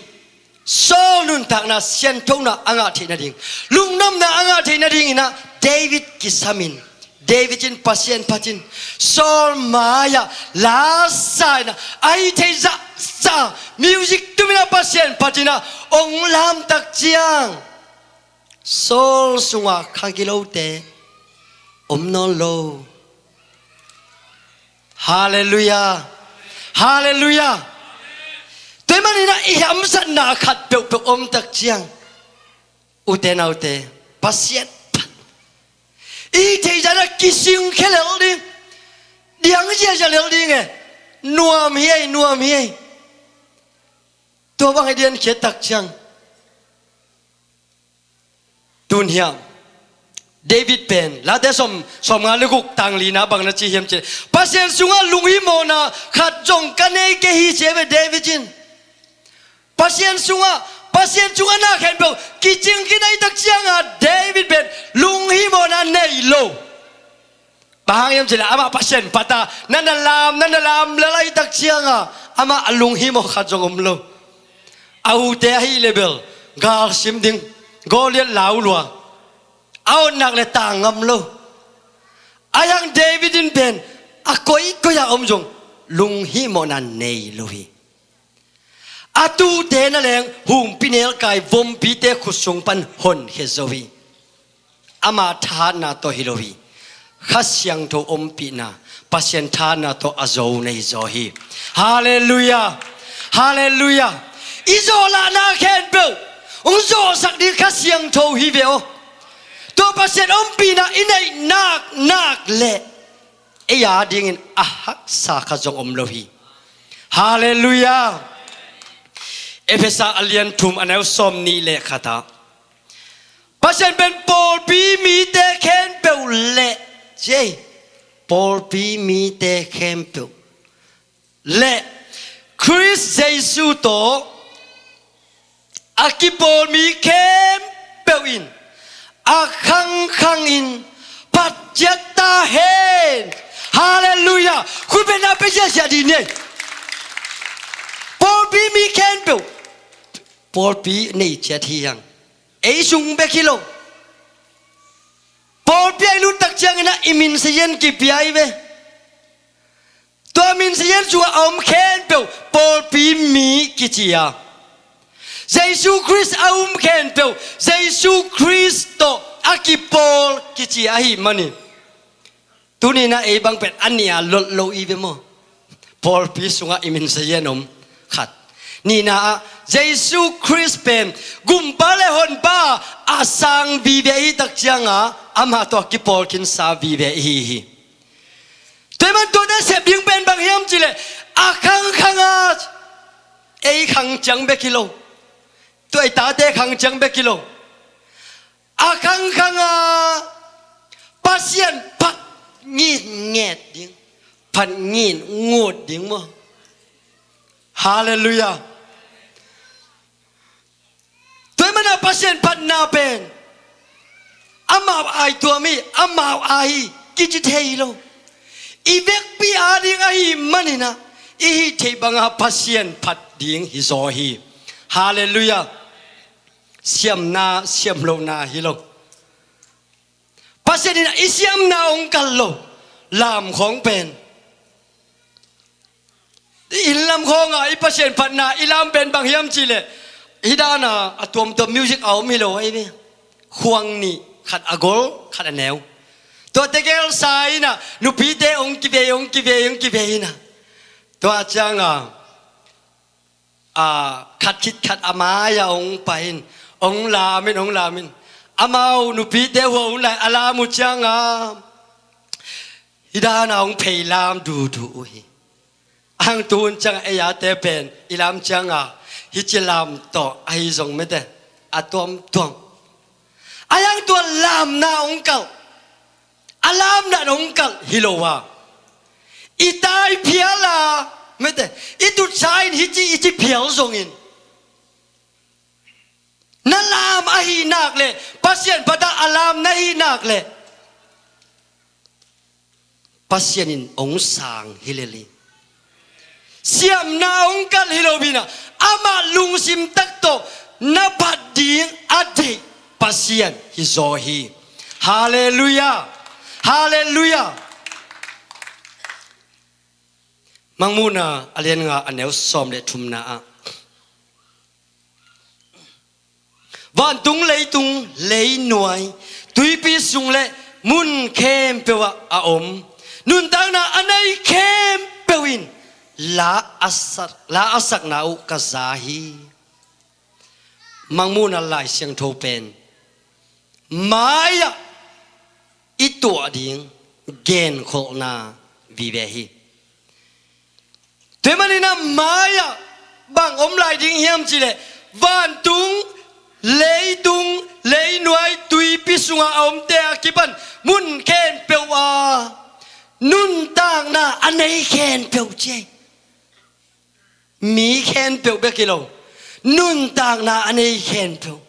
Saul nuntakna sianthona a ngah theih nading, lungdamna a ngah theih nading inah David kisam in, David in Pasian phat in, Saul mai-ah la sa inah, a hih theih zahzah music tum inah Pasian phat inah hong lam tak ciang, Saul sungah kha gilote om nawn lo. Halleluiah. Halleluiah. Tua ahih manin ah i hamsatna khat peuhpeuh om tak ciang, ute naute, Pasian phat. I theih zah inah kisingkhia lel ding, diang ziahziah lel ding e. Nuam hi ei, nuam hi ei. Tua bang i diankhiat tak ciang, tun hiam, David pen Late sawm, sawmnga le guk, tang lina bang na ci hiam cih leh, Pasian sungah lunghimawhna khat zong ka nei kei hi, ci ve David in. Pasian sungah, Pasian sungah na khempeuh kicing khin ahih tak cianga David pen lunghimawhna nei lo. Bang hang hiam cih leh amah Pasian phat a, na na lam, na na lam lel ahih tak cianga amah a lunghimawh khat zong om lo. A ute ahih leh bel gal sim ding, Goliath lau lua, a awt nak leh tang ngam lo. Ahi hang David in pen a koikoi a om zong lunghimawhna nei lo hi. A tuute na leng humpinelkai vompite khut sung pan honkhia zo hi. Ama thahatna tawh hi lo hi. Kha Siangtho ompihna, Pasian thahatna tawh a zo na hi zaw hi. Halleluiah. Halleluiah. I zawh lahna khempeuh hong zawhsak ding Kha Siangtho hi ve aw. Tua Pasian ompihna i neih naknak leh ei a dingin a haksa khat zong om lo hi. Halleluiah. Efesa a lian thum, a neu sawm nih le khat ah, Pasian pen pawlpi mite khempeuh le, ci ei, pawlpi mite khempeuh le Khrist Jesu tawh a kipawl mi khempeuh in a khangkhangin phat ciat ta hen. Halleluiah. Khutbetna pia ziahziah dih ni ei. Pawlpi mi khempeuh, pawlpi nei ciat hi hang. Ei sung bek hi lo. lut tak ciangin ah i min sazian kipia hi ve. Tua min sazian sungah a om khempeuh pawlpi mi kici a, Jesu Khrist a um khempeuh Jesu Khrist tawh a kipawl kici ahih manin, tuni-in ah ei bang pen a nih a lot lo i ve maw? Pawlpi sungah i min sazian om khat. Nihna ah Jesu Khrist pen gumpa le honpa a sang vive i hih tak ciangah amah tawh a kipawl khinsa vive i hi hi. Tua ahih manin tuate sep ding pen bang hiam cih leh, a khangkhang a, ei khang ciang bek hi lo. Tua i tate khang ciang bek hi lo. A khangkhang a Pasian phat ngitnget ding, phat ngitngut ding maw? Halleluiah. Tua ahih manin ah Pasian phatna pen amau a i tuam hi, amau a hi kici thei lo. I vekpi a ding ahih manin ah i hih theih bangah Pasian phat ding hi zaw hi. Halleluiah. Siamna siam lohna hi lo. Pasian in ah i siamna hong kal lo. Lam khawng pen, inn lam khawngah i Pasian phatna i lam pen bang hiam cih leh, hih dan a a tuamtuam music a om hi lo ahi ve. Khuang nih, khat a gol, khat a neu. Tua tegel sa in ah nupite hong kivei, hong kivei, hong kivei in ah, tua ciangah a, khat khit khat a mai-ah hong pai in, hong lam in, hong lam in. Amau nupite hua hun lai a lam uh ciangah, hih dan a hong phei lam duhduh uh hi. A hang tuhun ciangah ei ate pen i lam ciangah hih ci lam tawh ahi zong mete a tuamtuam. A hang tua lamna hong kalh, a lamna hong kalh hi lo a, i tai phial a, mete, i tutsa in hih ci, i ci phial zongin, na lam ahih nak leh, Pasian phatah a lam na hih nak leh, Pasian in hong sang hi lel hi. Siamna hong kalh hi lo bang in ah, amah lungsim tak tawh na phat ding a deih Pasian hi zaw hi. Halleluiah. Halleluiah. Mangmuhna a lian nga a neu sawm le thumna ah, vantung, leitung, leinuai, tuipi sung le mun khempeuh ah a om, nuntakna a nei khempeuh in la a sak, la a sakna uh ka za hi. Mangmuhna Lai Siangtho pen mai-ah i tuah ding genkholhna vive hi. Tua ahih manin ah mai-ah bang om lai ding hiam cih leh, vantung, leitung, leinuai, tuipi sungah a omte a kipan mun khempeuh ah nuntakna a nei khempeuh ci hi. Mi khempeuh bek hi lo, nuntakna a nei khempeuh.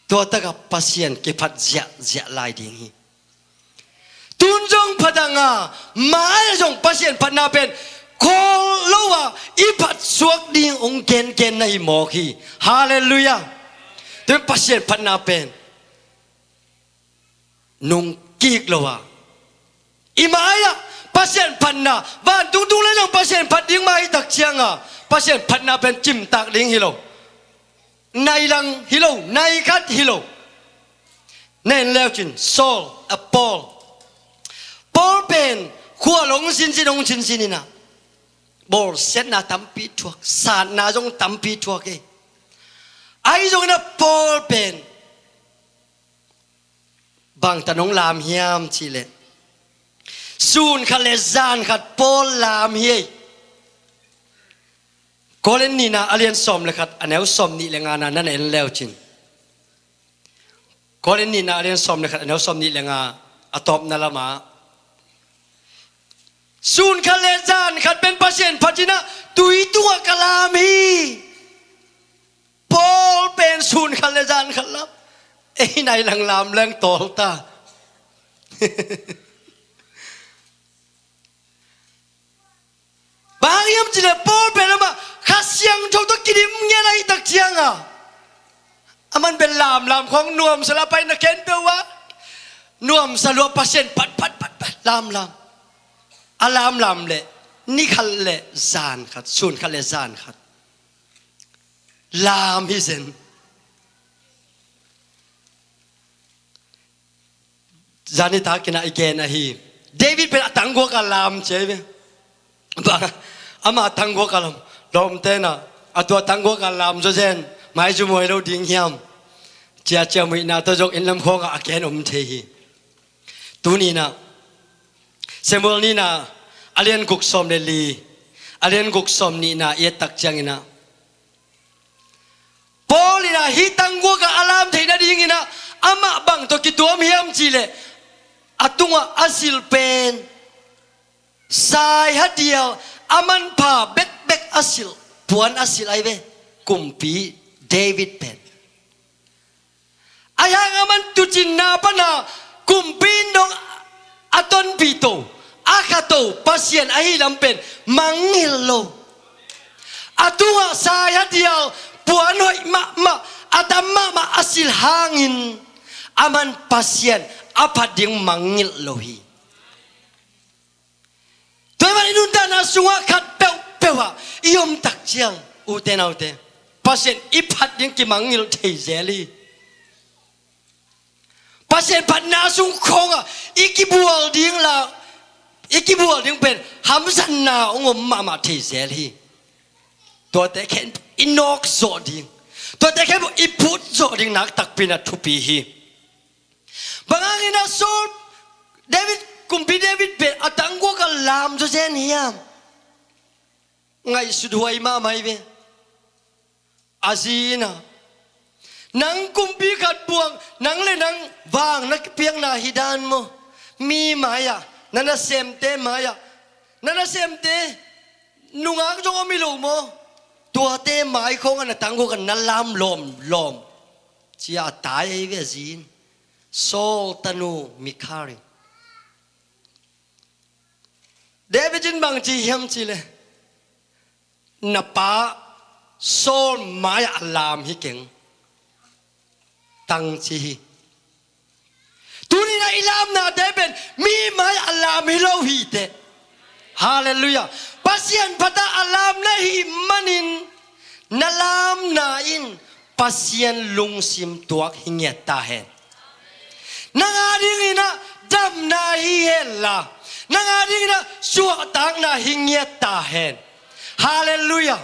Tua takah Pasian kiphat ziahziah lai ding hi. Tun zong phatang a, mai-ah zong Pasian phatna pen khawl lo a i phatsuak ding hong gengen na hi mawk hi. Halleluiah. Tua Pasian phatna pen nungkik lo a, i mai-ah Pasian phatna, vantung tung le zong Pasian phat ding mah hi tak ciangah, Pasian phatna pen cimtak ding hi lo. Nai lang hi lo, nai khat hi lo. Na en leu cin, Saul, a Paul. Paul pen khual hong sinsin, hong sinsin in ah, bawlsiatna tampi thuak, satna zong tampi thuak hi. Ahi zongin ah Paul pen bangtan hong lam hiam cih leh, sun khat le zan khat Paul lam hi ei. Korin nihna a lian sawm le khat a neu sawm nih le ngana na en leu cin. Korin nihna a lian sawm le khat a neu sawm nih le nga, a tawpna lamah, sun khat le zan khat pen Pasian phat in ah tui tungah ka lam hi. Paul pen sun khat le zan khat lam. Ei nai lang lam leng tawl ta. Bang hang hiam cih leh Paul pen amah Kha Siangtho tawh kidim ngiat ahih tak ciangah, aman pen lamlam khawng nuamsa la pai na khempeuh ah, Lamsa lua, Pasian phat, phat, phat, phat, lam, lam. A lam, lam leh, ni khat leh zan khat, sun khat leh zan khat. Lam hi zen. Zan nitak in ah i gen ahi. David pen a tangguak a lam ci hi ve. Bang, amah tangguak a lam, lawmte in ah, a tua tangguak a lam zawzen, maizu muai lo ding hiam, ci a ciamnuihna tawh zong inn lam khawngah a gen om thei hi. Tuni in ah, Samuel nihna, a lian guk sawm le li, a lian guk sawm nihna i et tak ciangin ah, Paul in ah hih tangguak ah a lam theih nadingin ah, amah bang tawh kituam hiam cih leh, a tungah a silh pen, sai hadial, a manpha bekbek a silh, puan a silh ahi ve, kumpi David pen. Ahi hang a man tuucinna pan a kumpi in dong a tonpih to, a kha to Pasian ahi lam pen mangngilh lo. A tungah sai hadial, puan hoih mahmah, a tam mahmah a silh hangin, a man Pasian a phat ding mangngilh lo hi. Tua ahih manin i nuntakna sungah khat peuhpeuh ah i om tak ciang, ute naute, Pasian i phat ding kimangngilh thei zel hi. Pasian phatna sung khawngah i kibual ding la, i kibual ding pen hamsatna hong om mahmah thei zel hi. Tuate khempeuh i nawk zawh ding, tuate khempeuh i phut zawh ding nak takpi in ah thupi hi. Bang hangin ah Saul, David, kumpi David pen a tangguak a lam zawzen hiam? Ngaihsut huai mahmah hi ve. A zi in ah, nang kumpi khat buang, nang le nang vang na piakna hi dan maw? Mi mai-ah, na nasemte mai-ah, na nasemte nungak zong om hi lo maw? Tuate mai khawngah na tangguak ah na lam lawmlawm, ci-a a tai ahi ve a zi in. Saul tanu Mikhal in. David in bang ci hiam cih leh, na pa Saul mai-ah a lam hi keng, tang ci hi. Tuni in ah i lamnate pen mi mai-ah a lam hi lo hi teh. Halleluiah. Pasian phat a a lam na hih manin, na lamna in Pasian lungsim tuak hi ngiat ta hen. Nang a dingin ah damna hi hen la, nang a dingin ah suahtakna hi ngiat ta hen. Halleluiah.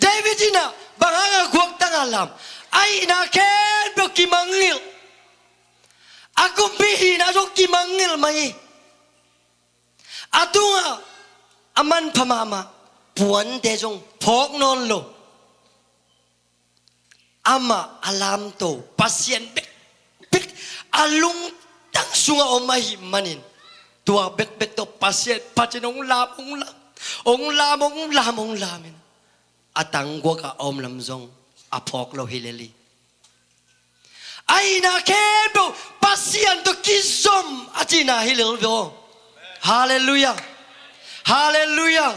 David in ah bang hang a guaktang a lam? A hihna khempeuh kimangngilh. A kumpi hihna zong kimangngilh mah hi. A tungah a manpha mahmah puante zong phawk nawn lo. Amah a lamto Pasian bekbek a lungtang sungah om ahih manin, tua bekbek tawh Pasian phat in hong lam, hong lam, hong lam, hong lam, hong lam in, a tangguak a a om lam zong a phawk lo hi lel hi. A hihna khempeuh Pasian tawh kizom a cihna hi lel ve aw. Halleluiah. Halleluiah.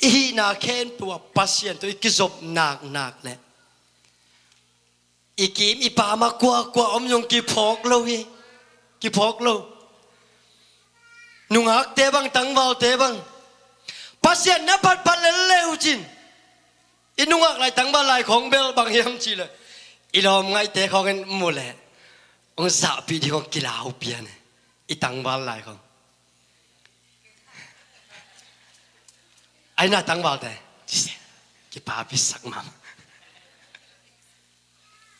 I hihna khempeuh ah Pasian tawh i kizop naknak leh i kim i pam ah kuakua om zong kiphawk lo hi. Kiphawk lo. Nungakte bang, tangvalte bang, Pasian na phatphat lel le uh cin, i nungak lai, tangval lai khawng bel bang hiam cih leh, i lawm ngaihte khawng in mu leh hong zahpih ding hong kilau pian hi. I tangval lai khawng, a hihna tangvalte, kipapi sak mahmah.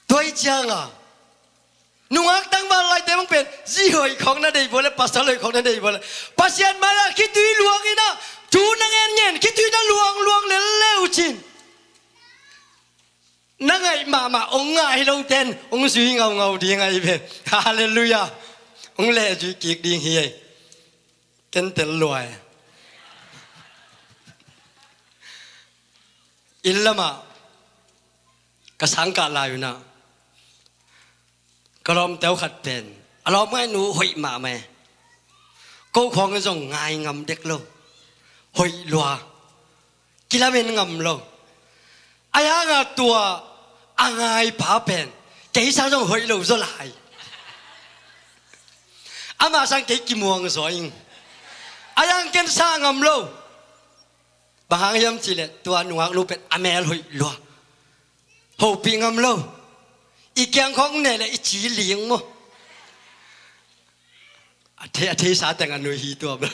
Tua ahih ciangin nungak tangval laite bang pen zi hoih khawng na deih vua leh, pastor hoih khawng na deih vua leh, Pasian mai-ah khitui luang in ah thu na ngenngen, khitui na luangluang lel le uh cin, na ngaih mahmah hong ngah hi lote'n hong zui ngaungau ding ahi ve. Halleluiah. Hong lehzui kik ding hi ei. Ken tel lua ei. Inn lamah ka sangkah lai un ah, ka lawmte uh khat pen, a lawmngaihnu hoih mahmah e. Ko khawng in zong ngai ngam dek lo. Hoih lua. Kilamen ngam lo. Ahi hangin tua a ngaipa pen kei sang zong hoih lo zaw lai. Amah sang kei kimuang zaw ing. A yang ken sa ngam lo. Bang hang hiam cihleh tua nungak nu pen a mel hoih lua. Hopih ngam lo. I kiang khawng ne le i ci ling maw. A thei, a theisa teng a nui hi tua bel.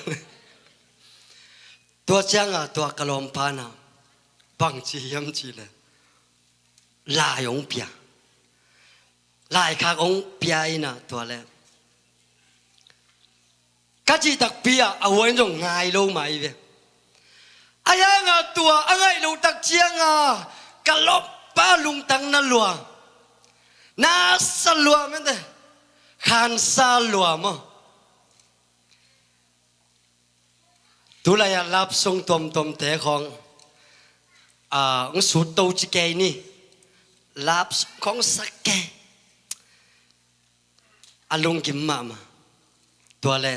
Tua cianga tua ka lawmpa na bangci hiam cihleh lai hong pia. Laikhak hong pia ina tua le ka cih takpi ah a huai in zong ngai lo mai ve. A yanga tua a ngaih loh tak cianga ka lawmpa lungtang na lua. Na sa lua mete. Khansa lua maw. Tulai a love song tuamtuamte khawng a hong sut to ci kei ni. Love song khawng sak kei. A lungkim mahmah. Tua le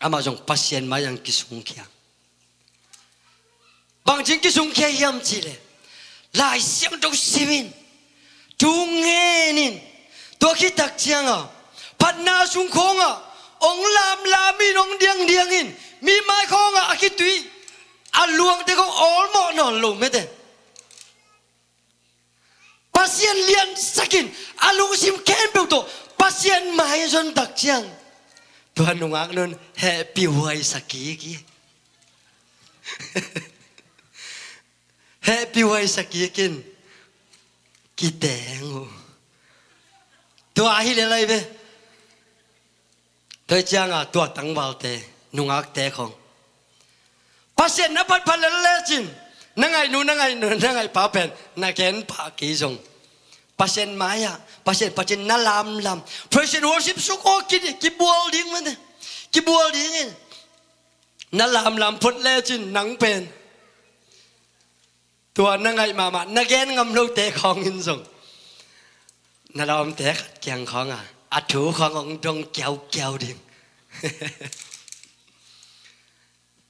amah zong Pasian mai ang kisungkhia. Bangcing kisungkhia hiam cihleh Lai Siangtho simin thu ngenin tua khit tak cianga phatna sung khawngah hong lamlamin hong diangdiangin mi mai khawngah a khitui a luangte khawng awlmawh nawn lo mete. Pasian liansakin a lungsim khempeuh tawh Pasian mai zon tak ciang tua nungak nun hehpih huai sa kik hi. Hehpih huai sa kikin kiteng uh. Tua ahi le lai ve. Tua cianga tua tangvalte nungakte khawng Pasian na phatphat lel lecin na ngaihnu na ngaihnu na ngaihpa pen na genpah kei zong Pasian mai-ah Pasian phatin na lamlam praise and worship suk aw kibual ding mate. Kibual dingin na lamlam phot lecin nang pen tua na ngaih mahmah na gen ngam lote khawngin zong na lawmte khat kiang khawngah a thu khawng hong dong kiaukiau ding.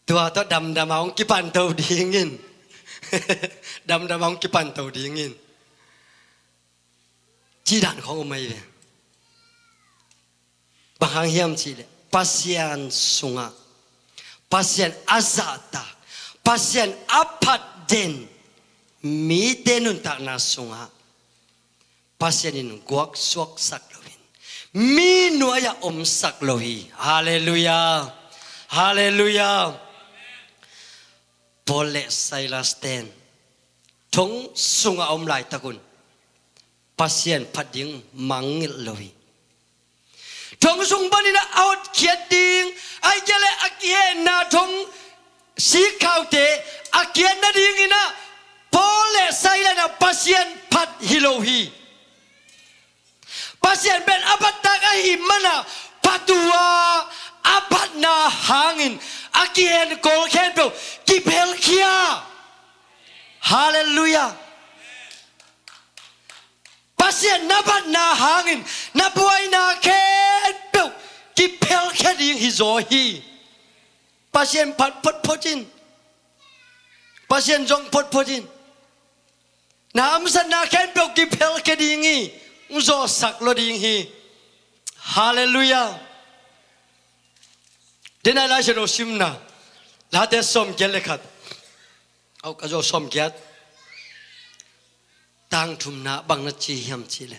Tua tawh damdama hong kipanto dingin damdama hong kipanto dingin cidan khawng um ahi ve. Bang hang hiam cihleh Pasian sungah Pasian a zahtak Pasian a phatden mite nuntakna sungah Pasian in guaksuaksak loin mi nuai-ah omsak lo hi. Halleluiah. Halleluiah. Paul le Silas ten thong sungah om laitakun Pasian phat ding mangngilh lo hi. Thong sung paninah a hotkhiat ding a hih kei leh a kihehna thong sikhaute a khiat nadinginah Paul le Silas inah Pasian phat hi lo hi. Pasian pen a phattak ahih manah phat uh a a phatna hangin a kihenkol khempeuh kiphelkhia. Halleluiah. Pasian na phatna hangin na buaina khempeuh kiphelkhia ding hi zaw hi. Pasian phat photphot in Pasian zong photphot in na hamsatna khempeuh kiphelkhia ding hi. Hong zawhsak lo ding hi. Halleluiah. Denai Lai Siangtho simna Late sawmgiat le khat. Au ka zo sawmgiat. Tangthumna bang na ci hiam cihleh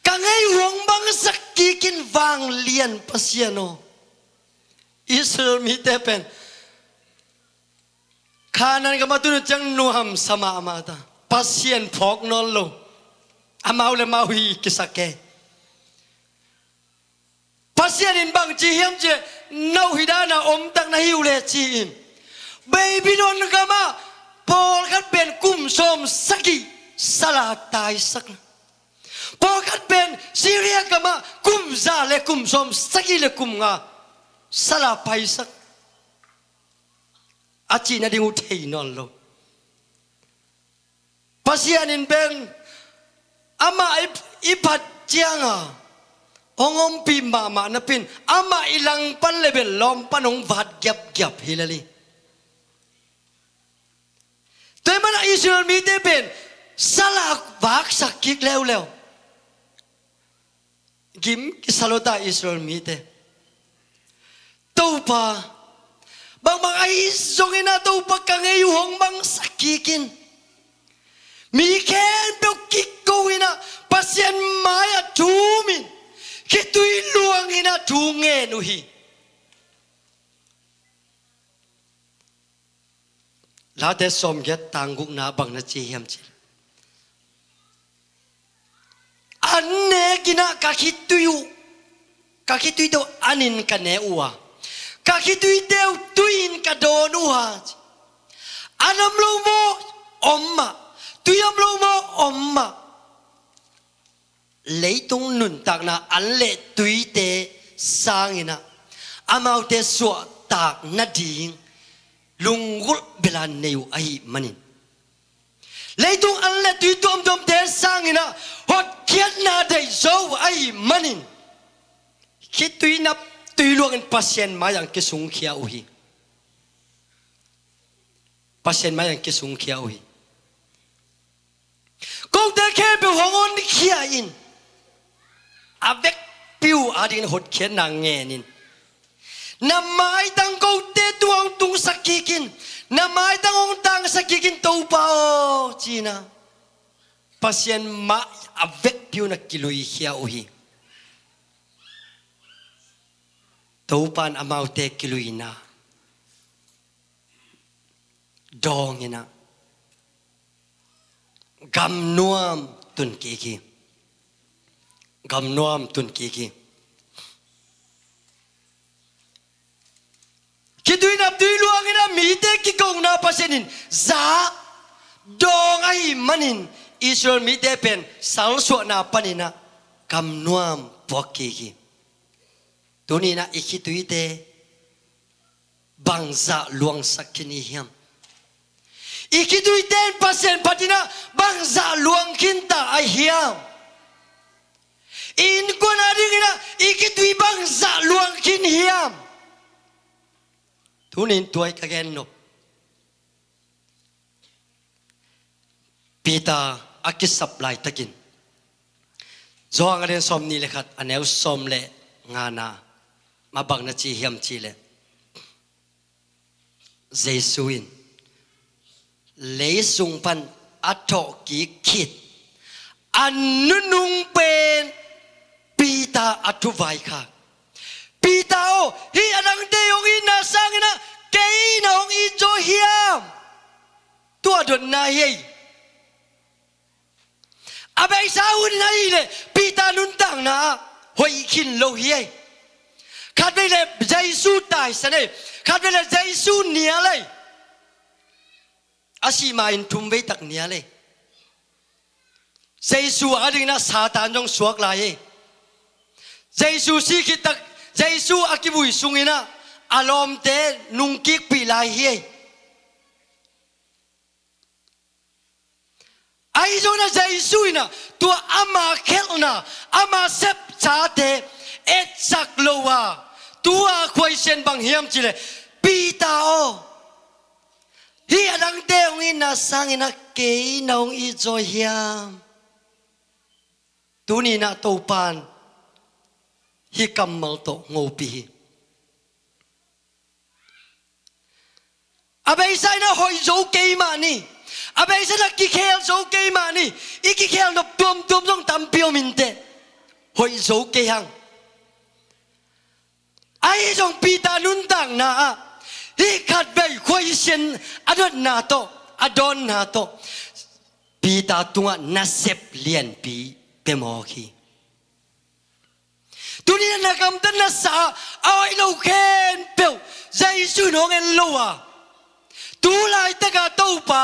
ka ngei huang bangsak kikin vanglian Pasian aw. Israel mite pen Khanan ka matun ciang nuamsa mahmah ta Pasian phawk nawn lo. Amau le mau hi kisak e. Pasian in bangci hiam cihleh no hidana omtak na hi uh le ci-in Babylon gamah pawlkhat pen kum sawm sagih sala taisak. Pawlkhat pen Syria gamah kum za le kum sawm sagih le kum nga sala paisak. A cih nading uh thei nawn lo. Pasian in pen amah i, i phat cianga hong ompih mahmah napin amah i langpan le bel lawmpan hong vat giapgiap hi lel hi. Tua hi manah Israel mite pen sala vaksak kik leuleu. Gim kisa lo ta Israel mite. Topa, bangbang ahi zongin ah Topa ka ngei uh hong bangsak kik in. Mi khempeuh kiko in ah Pasian mai-ah thum in, khitui luang in ah thu ngen uh hi. Late sawmgiat tang gukna bang na ci hiam cih leh, an nek in ah ka khitui uh, ka khitui tawh an in ka ne uh a, ka khitui teuh tui in ka dawn uh a, an om lo maw? Om mah. Tui om lo maw? Om mah. Leitung nuntakna an le tuite sangin ah amaute suahtak nading lunggulh bela nei uh ahih manin, leitung an le tui tuamtuamte sangin ah hotkhiatna deih zo uh ahih manin, khitui nap tui luangin Pasian mai-ah kisungkhia uh hi. Pasian mai-ah kisungkhia uh hi. Kote khempeuh hong honkhia in, a vekpi uh adingin hotkhiatna ngen in. Na maitang kote tungah hong tungsak kik in, na maitang hong tangsak kik in Topa aw, ci-in ah Pasian mai-ah a vekpi uh na kiluikhia uh hi. Topa in amaute kiluina dawng in ah gamnuam tun kik hi. Gamnuam tun kik hi. Khitui nap tui luang in ah mite kikona Pasian in za dawng ahih manin, Israel mite pen salsuahna panin ah gamnuam puak kik hi. Tuni in ah i khituite bangzah luangsak khin i hiam? I khituite in Pasian phat in ah bangzah luang khin ta ahi hiam? I innkuan adingin ah i khitui bangzah luang khin hiam? Tuni in tua hi ka gen nop. Peter a kisap laitakin, Johan a lian sawmnih le khat, a neu sawm le ngana, ma bang na ci hiam cih leh, Jesu in leisung pan a thawhkik khit a nunung pen Peter a thuvaikhak. Peter aw, hih a dangte hong itna sangin ah kei na hong it zaw hiam? Tua dotna hi ei. A beisa hun in ahih leh Peter nuntakna ah hoih khin lo hi ei. Khatvei leh Jesu taisan ei. Khatvei leh Jesu nial ei. A sih ma-in thumvei tak nial ei. Jesu adingin ah Satan zong suak lai ei. Jesu sih khit tak, Jesu a kivui sungin ah a lawmte nungkikpih lai hi ei. Ahi zongin ah Jesu in ah tua ama khelhna, ama sepchate etsak lo a, tua khuaisian bang hiam cih leh, Peter aw, hih a dangte hong itna sangin ah kei na hong it zaw hiam? Tuni in ah Topa in hih kammal tawh ngopih hi. A beisa in ah hoih zo kei mah ni. A beisa in ah kikhel zo kei mah ni. I kikhel nop tuamtuam zong tampi om inteh. Hoih zo kei hang. Ahi zong Peter nuntakna ah hih khatvei khuaisian a dotna tawh, a dawnna tawh Peter tungah nasep lianpi pia mawk hi. Tuni in ah na gamtat na sa a hoih lo khempeuh Jesu in hong en lo a, tu laitak ah Topa,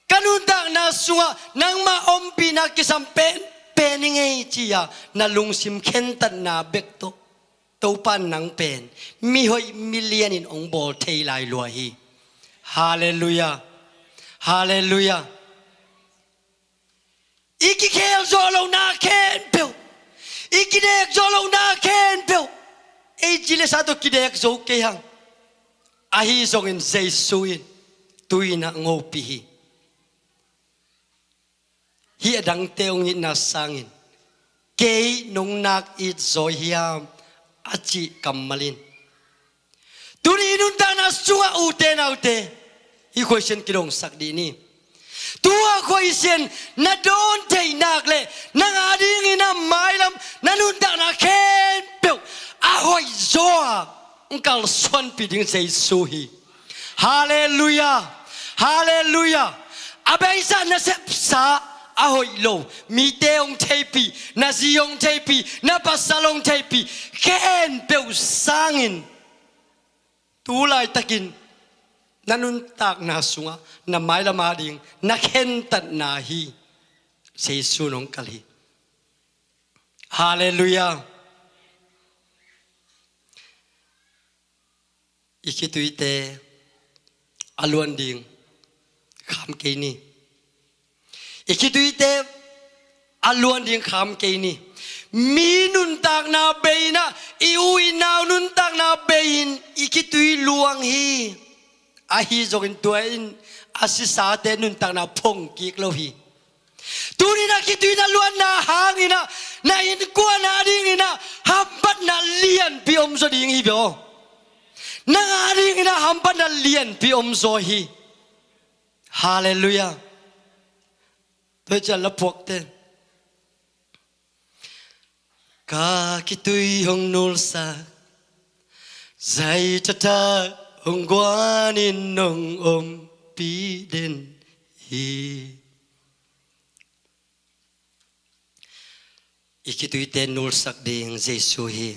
ka nuntakna sungah nangmah ompihna kisam penpen ing ei ci-a na lungsim khentatna bek tawh Topa in nang pen mihoih milian in hong bawl thei lai lua hi. Halleluiah. Halleluiah. I kikhel zawh lohna khempeuh, i kidek zawh lohna khempeuh, ei ci le sa tawh kidek zo kei hang. Ahi zongin Jesu in tu-in ah ngopih hi. Hih a dangte hong itna sangin kei nong nak it zaw hiam? A cih kammal in. Tuni nuntakna sungah ute naute, hih question kidongsak dih ni. Tua question na dawn theih nak leh nang adingin a mailam na nuntakna khempeuh a hoih zaw a hong kalsuanpih ding Jesu hi. Halleluiah. Halleluiah. A beisa na sepsa a hoih lo, mite hong theipih, na zi hong theipih, na pasal hong theipih khempeuh sangin tu laitakin na nuntakna sungah na mailam ading na khentatna hi. Jesu nong kal hi. Halleluiah. I khituite a luan ding kham kei ni. I khituite a luan ding kham kei ni. Mi nuntakna bei in ah, i u i nau nuntakna bei in i khitui luang hi. Ahi zongin tua in a sisate nuntakna phong kik lo hi. Tuni in ah khitui na luanna hangin ah na innkuan adingin ah hamphatna lianpi om zaw ding hi ve aw. Nang adingin ah hamphatna lianpi om zaw hi. Halleluiah. Tua hi ciang la phuakte, ka khitui hong nulsak, zai taktak hong guanin hong ompih den hi. I khituite nulsak ding Jesu hi.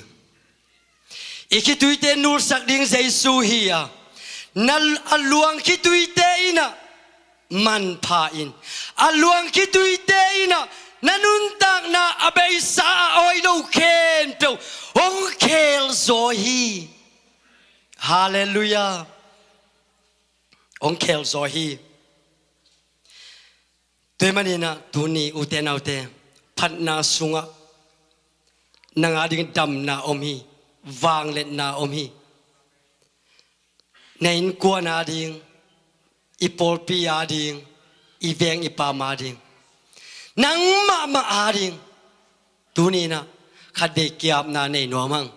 I khituite nulsak ding Jesu hi a, na a luang khituite in ah manpha in, a luang khituite in ah na nuntakna a beisa a hoih lo khempeuh hong khel zaw hi. Halleluiah. Hong khel zaw hi. Tua ahih manin ah tuni ute naute, phatna sungah nang ading damna om hi, vangliatna om hi. Na innkuan ading, i pawlpi ading, i veng i pam ading, nang mahmah ading tuni in ah khatvei kiapna nei nuam hang.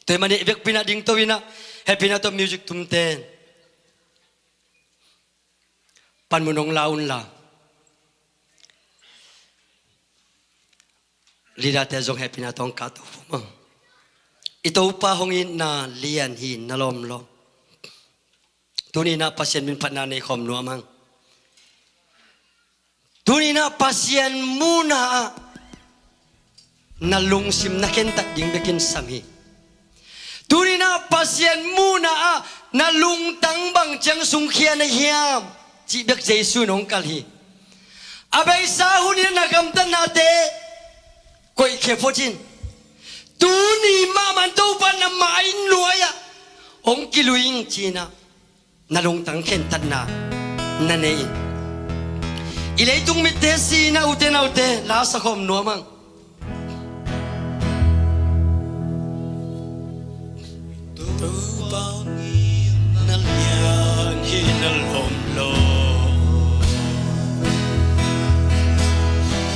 Tua ahih manin i vekpi in ah dingto in ah, hehpihna tawh music tumte panmun hong la unla, leader-te zong hehpihna tawh hong kahto phum hang. I Topa hong itna lian hi, na lawm lawm. Tuni in ah Pasian min phatna nei khawm nuam hang. Tuni in ah Pasian muhna ah na lungsim na khentat ding bekin sam hi. Tuni in ah Pasian muhna ah na lungtang bang ciang sungkhia na hiam cih bek Jesu in hong kal hi. A beisa hun in na gamtatnate koihkhia phot in. Tuni mahmah in Topa na mai nuai ah hong kilui ing ci-in ah na lungtang khentatna na nei in. I leitung mitte si-in ah ute naute, la sa khawm nuam hang. Topa hong itna lian hi, na lawm lawm.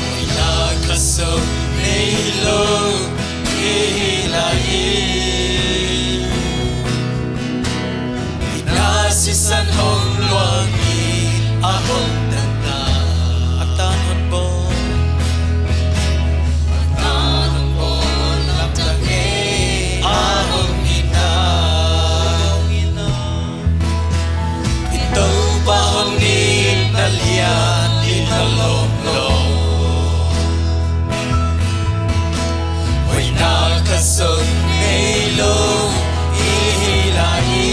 Hoihna khat zong nei lo i hi lai hi. Itna sisan hong luang hi, a hong natna a tan hong bawl. A tan hong bawl lamdang hi, a hong itna. I Topa hong itna lian hi, na lawm lawm. Hoihna khat zong nei lo i hi lai hi.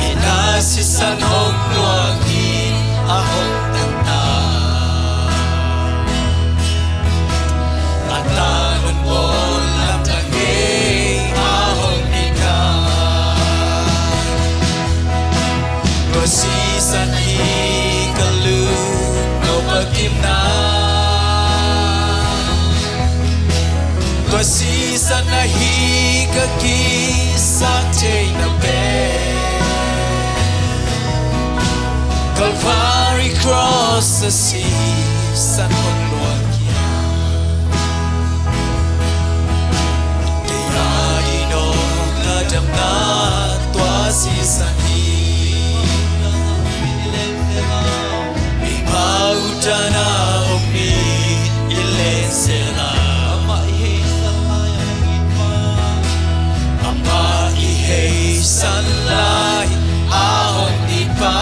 Itna sisan hong luang hi, a hong natna a tan hong bawl lamdang hi, a hong itna. Tua sisan ahi ka lungno a kimna. Tua sisan ahi ka kisaktheihna pen. Calvary Cross a si sisan hong luang hiam? Kei adingin ka damna tua sisan hi. Mipa utdan a om mi i leng sela, amah i heisan lai a hong it pa,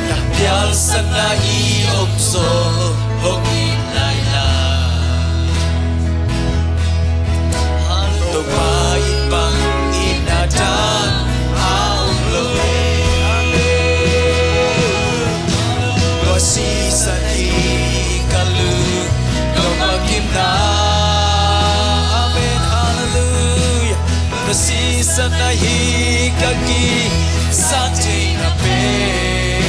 na piangsak na i om zaw hong it lai la. Topa in bangin a dang a om lo hi. Tua sisan hi ka lungdam mahmah. Amen. Halleluiah. Tua sisan ahi ka kisaktheihna pen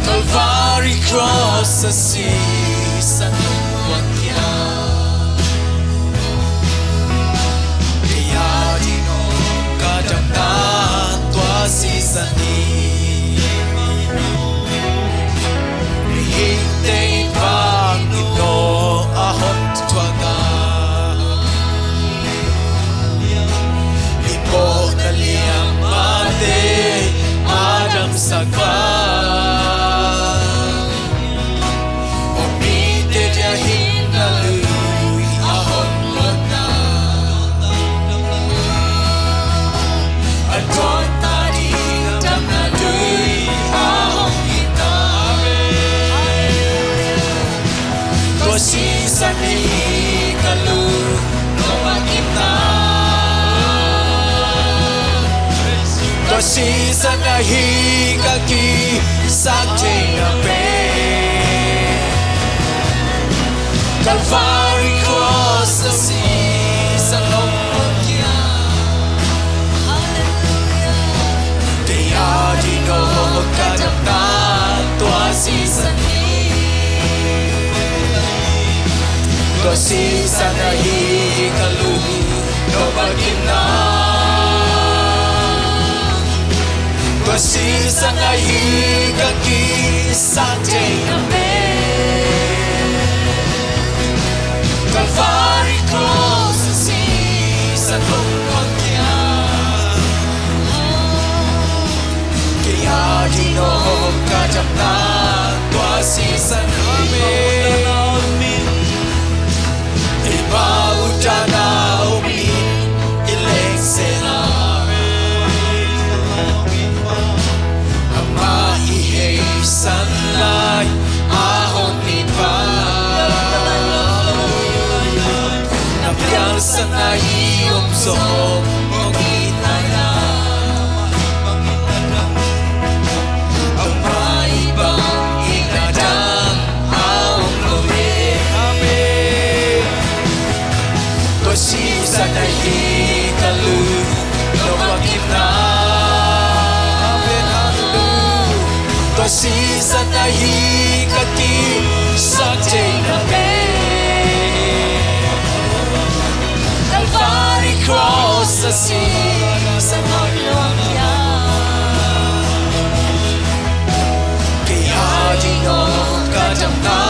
Calvary Cross a sisan hong luang hiam? Kei adingin ka damna tua sisan hi. Mihingte in bangin no a hong thuak a, i mawhna liammate a damsak pa, aw mite dia hinna lui a hong luanna, a dawn ta ding damna lui a hong itna. Tua sisan hi ka lungdam mahmah. Tua sisan ahi ka kisaktheihna pen Calvary Cross a sisan hong luang hiam? Kei adingin ka damna tua sisan hi. Tua sisan ahi ka lungdam mahmah. Tua sisan ahi ka kisaktheihna pen Calvary Cross a sisan hong luang hiam? Kei adingin ka damna tua sisan hi. Mipa utdan a om mi i leng sela, amah i heisan lai a hong it pa, na piangsak na i om zaw hong it lai la. Amah i bangin a dang a om lo hi. Amen. Tua sisan ahi ka lungdam mahmah. Amen. Halleluiah. Tua sisan ahi ka kisaktheihna pen Calvary Cross a sisan hong luang hiam? Kei adingin ka damna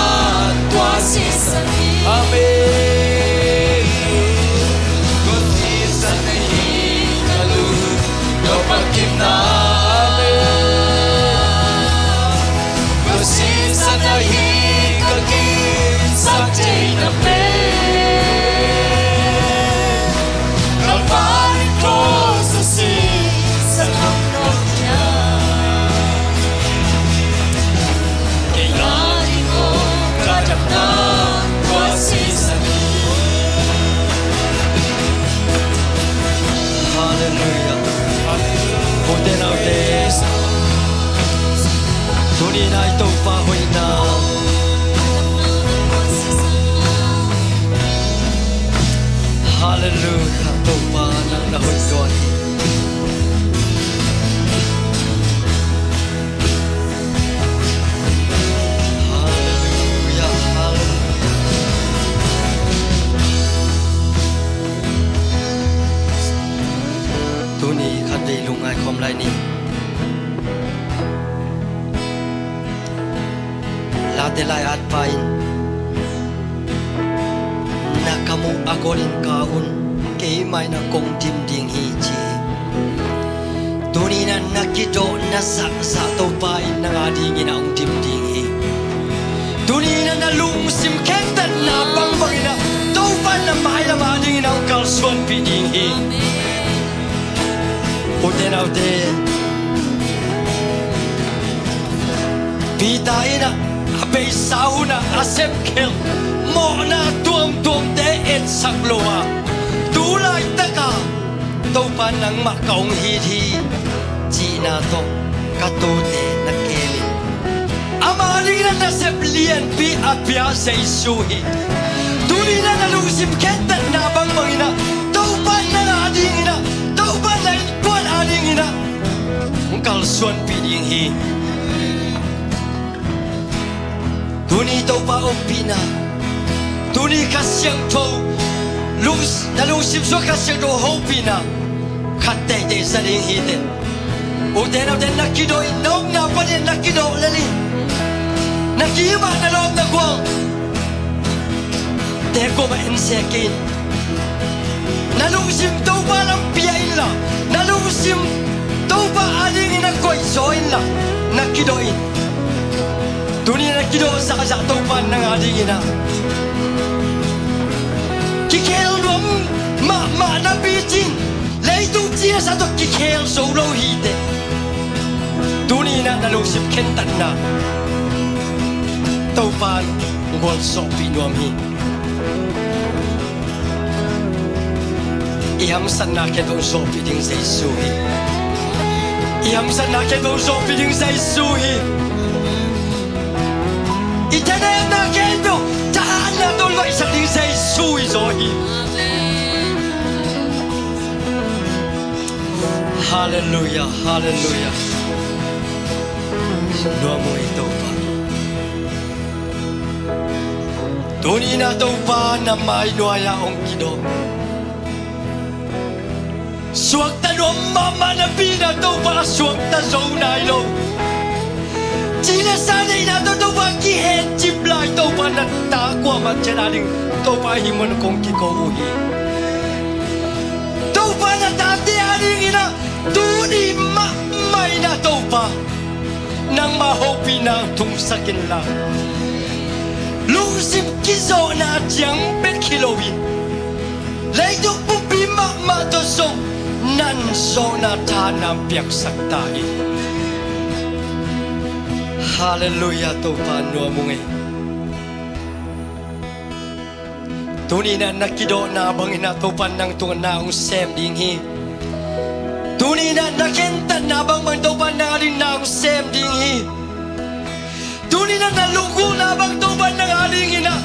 tua sisan hi. Amen. Tua sisan ahi ka lungdam mahmah. Amen. Tua sisan ahi ka kisaktheihna pen Calvary Cross a sisan hong luang hiam? Kei adingin ka damna tua sisan hi. Halleluiah. Ute naute, tuni-in i Topa hoihna. Halleluiah. Topa nang na hoih lua hi. Halleluiah, halleluiah. Tuni khatvei lungngai khawm lai ni. Ate lai-at pa in, na kam uh a golin ka un, keimah in ah kong dim ding hi, ci hi. Tuni in ah na kidawh na zahzah Topa in nang a dingin ah hong dim ding hi. Tuni in ah na lungsim khentatna bangbang in ah Topa in na mailam a dingin ah hong kalsuanpih ding hi. Ute naute, Peter in ah a beisa hun ah a sepkhel mawhna tuamtuamte etsak lo a, tu laitak a Topa nangmah ka hong it hi, cihna tawh ka tuute na kem in, ama dingin ah nasep lianpi a pia Jesu hi. Tuni in ah na lungsim khentatna bangbang in ah Topa in nang a dingin ah, Topa in na innkuan a dingin ah hong kalsuanpih ding hi. Tuni Topa ompihna, tuni Kha Siangtho, lung, na lungsim sungah Kha Siangtho hopihna khat teitei za ding hi teh. Ute naute, na kidawh in, na ukna panin na kidawh lel in, na kihimah na lawp na gual te kuamah en se kei in. Na lungsim Topa lam pia inla, na lungsim Topa a dingin ah koih zaw inla, na kidawh in. Tuni na kidawh zahzah Topa in nang a dingin ah kikhel nuam mahmah napi cin, leitung cina sa tawh kikhel zo lo hi teh. Tuni in ah na lungsim khentatna Topa in gualzawhpih nuam hi. I hamsatna khempeuh hong zawhpih ding Jesu hi. I hamsatna khempeuh hong zawhpih ding Jesu hi. I thanemna khempeuh thahatna tawh hong vaihsak ding Jesu hi zaw hi. Halleluiah, halleluiah. Nuam uh ei Topa. Tuni in ah Topa na mai nuai-ah hong kidawh. Suakta nuam mahmah napi in ah Topa a suakta zo nai lo. Ci le sa neihna tawh Topa kihencip lai Topa na ta kuamah ciat a ding Topa hih mun kong kiko uh hi. Topa na tate a dingin ah tuni mahmah in ah Topa nangma hopihna tungsak inla, lungsim kizawhna ciang bek hi loin, leitung pumpi mahmah tawh zong nan zawhna thahatna piaksak ta hi. Halleluiah, Topa nuam ung ei. Tuni in ah na kidawhna bangin ah Topa in nang tungah na hong sem ding hi. Tuni in ah na khentatna bangbang Topa in nang a ding na hong sem ding hi. Tuni in ah na lunggulhna bang Topa in nang a dingin ah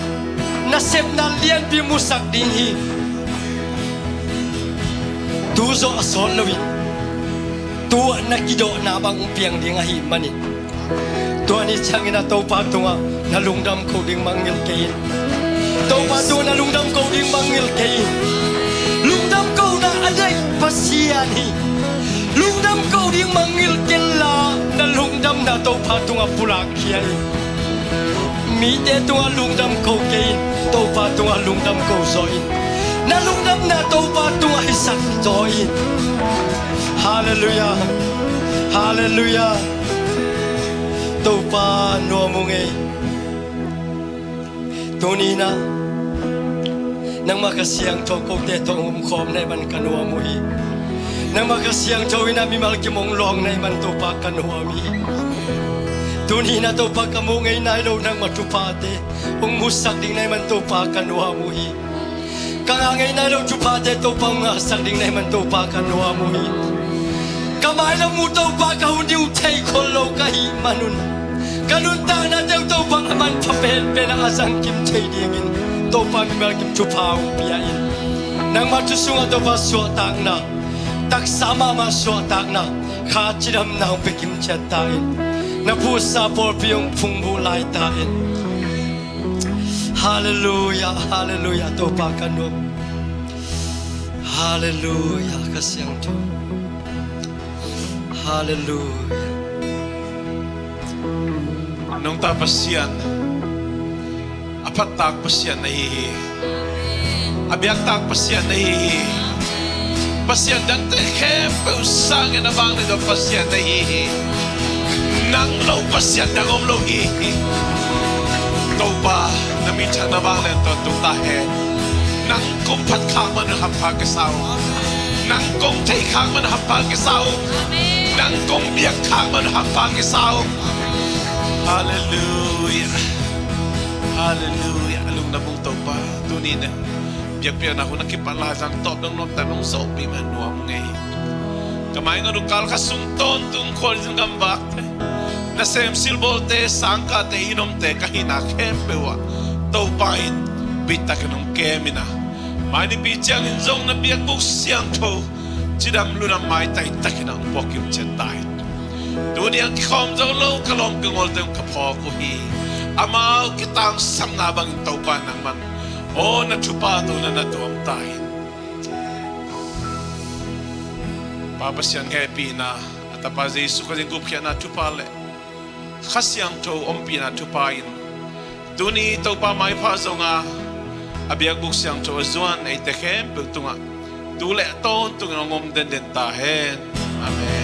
nasepna lianpi musak ding hi. Tu zawh a sawt loin tu-ah na kidawhna bang hong piang ding ahih manin, tua ni ciangin ah Topa tungah na lungdam ko ding mangngilh kei in. Topa tungah na lungdam ko ding mangngilh kei in. Lungdam kohna a neih Pasian hi. Lungdam ko ding mangngilh kei inla, na lungdamna Topa tungah pulak khia in. Mite tungah lungdam ko kei in, Topa tungah lungdam ko zaw in. Na lungdamna Topa tungah hisak zaw in. Halleluiah. Halleluiah. Topa nuam ung ei. Tuni in ah nangmah Kha Siangtho kote tawh hong omkhawm na hih man ka nuam uh hi. Nangmah Kha Siangtho in ah mimal kim hong lawng na hih man Topa ka nuam hi. Tuni in ah Topa ka muh ngei nai lo nangmah thuphate hong musak ding na hih man Topa ka nuam uh hi. Ka ngah ngei nai lo thuphate Topa hong ngahsak ding na hih man Topa ka nuam uh hi. Ka mailam uh Topa ka hun ding uh thei khol lo ka hih man un, ka nuntaknate uh Topa a manpha penpen ah a zangkim thei dingin Topa mimal kim thupha hong pia in. Nangmah thu sungah Topa suahtakna, taksa mahmah suahtakna, kha cidamna hong pia kimciat ta in. Na phuhsa pawlpi hong phungvuh lai ta in. Halleluiah, halleluiah, Topa ka nuam. Halleluiah, Kha Siangtho. Halleluiah. Nungta Pasian, A phattak Pasian na hi hi. A biaktak Pasian na hi hi. Pasian dangte khempeuh sangin a vanglian tawh Pasian na hi hi. Nang lo Pasian dang om lo hi hi. Topa, na min thang na vanglian tawh tung ta hen. Nang kong phat khak man un hampha kisa ung. Nang kong thei khak man un hampha kisa ung. Nang kong biak khak man un hampha kisa ung. Halleluia. Halleluia. A lungdam ung Topa. Tuni in biakpiakna hun a kipan lai zang tawp dong nuamta nong zawhpih man nuam ngei. Ka mai ngat uh kal khat sung tawntung khualzin gamvakte, nasem silbawlte, sangkahte, inn omte ka hihna khempeuh ah Topa in biaktakin hong kem in a, mai nipi ciangin zong na biakbuk siangtho cidam lunam maitai takin a hong puak kim ciat ta in. Tuni a kikhawm zo lo ka lawm ka ngawlte hong ka phawk uh hi. Amau kitangsapna bangin Topa nangman aw na thupha tawh na na tuam ta in. Pa Pasian hehpihna, a Tapa Jesu Khazih gupkhiatna thupha le Kha Siangtho ompihna thupha in tuni Topa maipha zonga a biakbuk siangtho a zuan eite khempeuh tungah tu le a tawntungin hong om denden ta hen. Amen.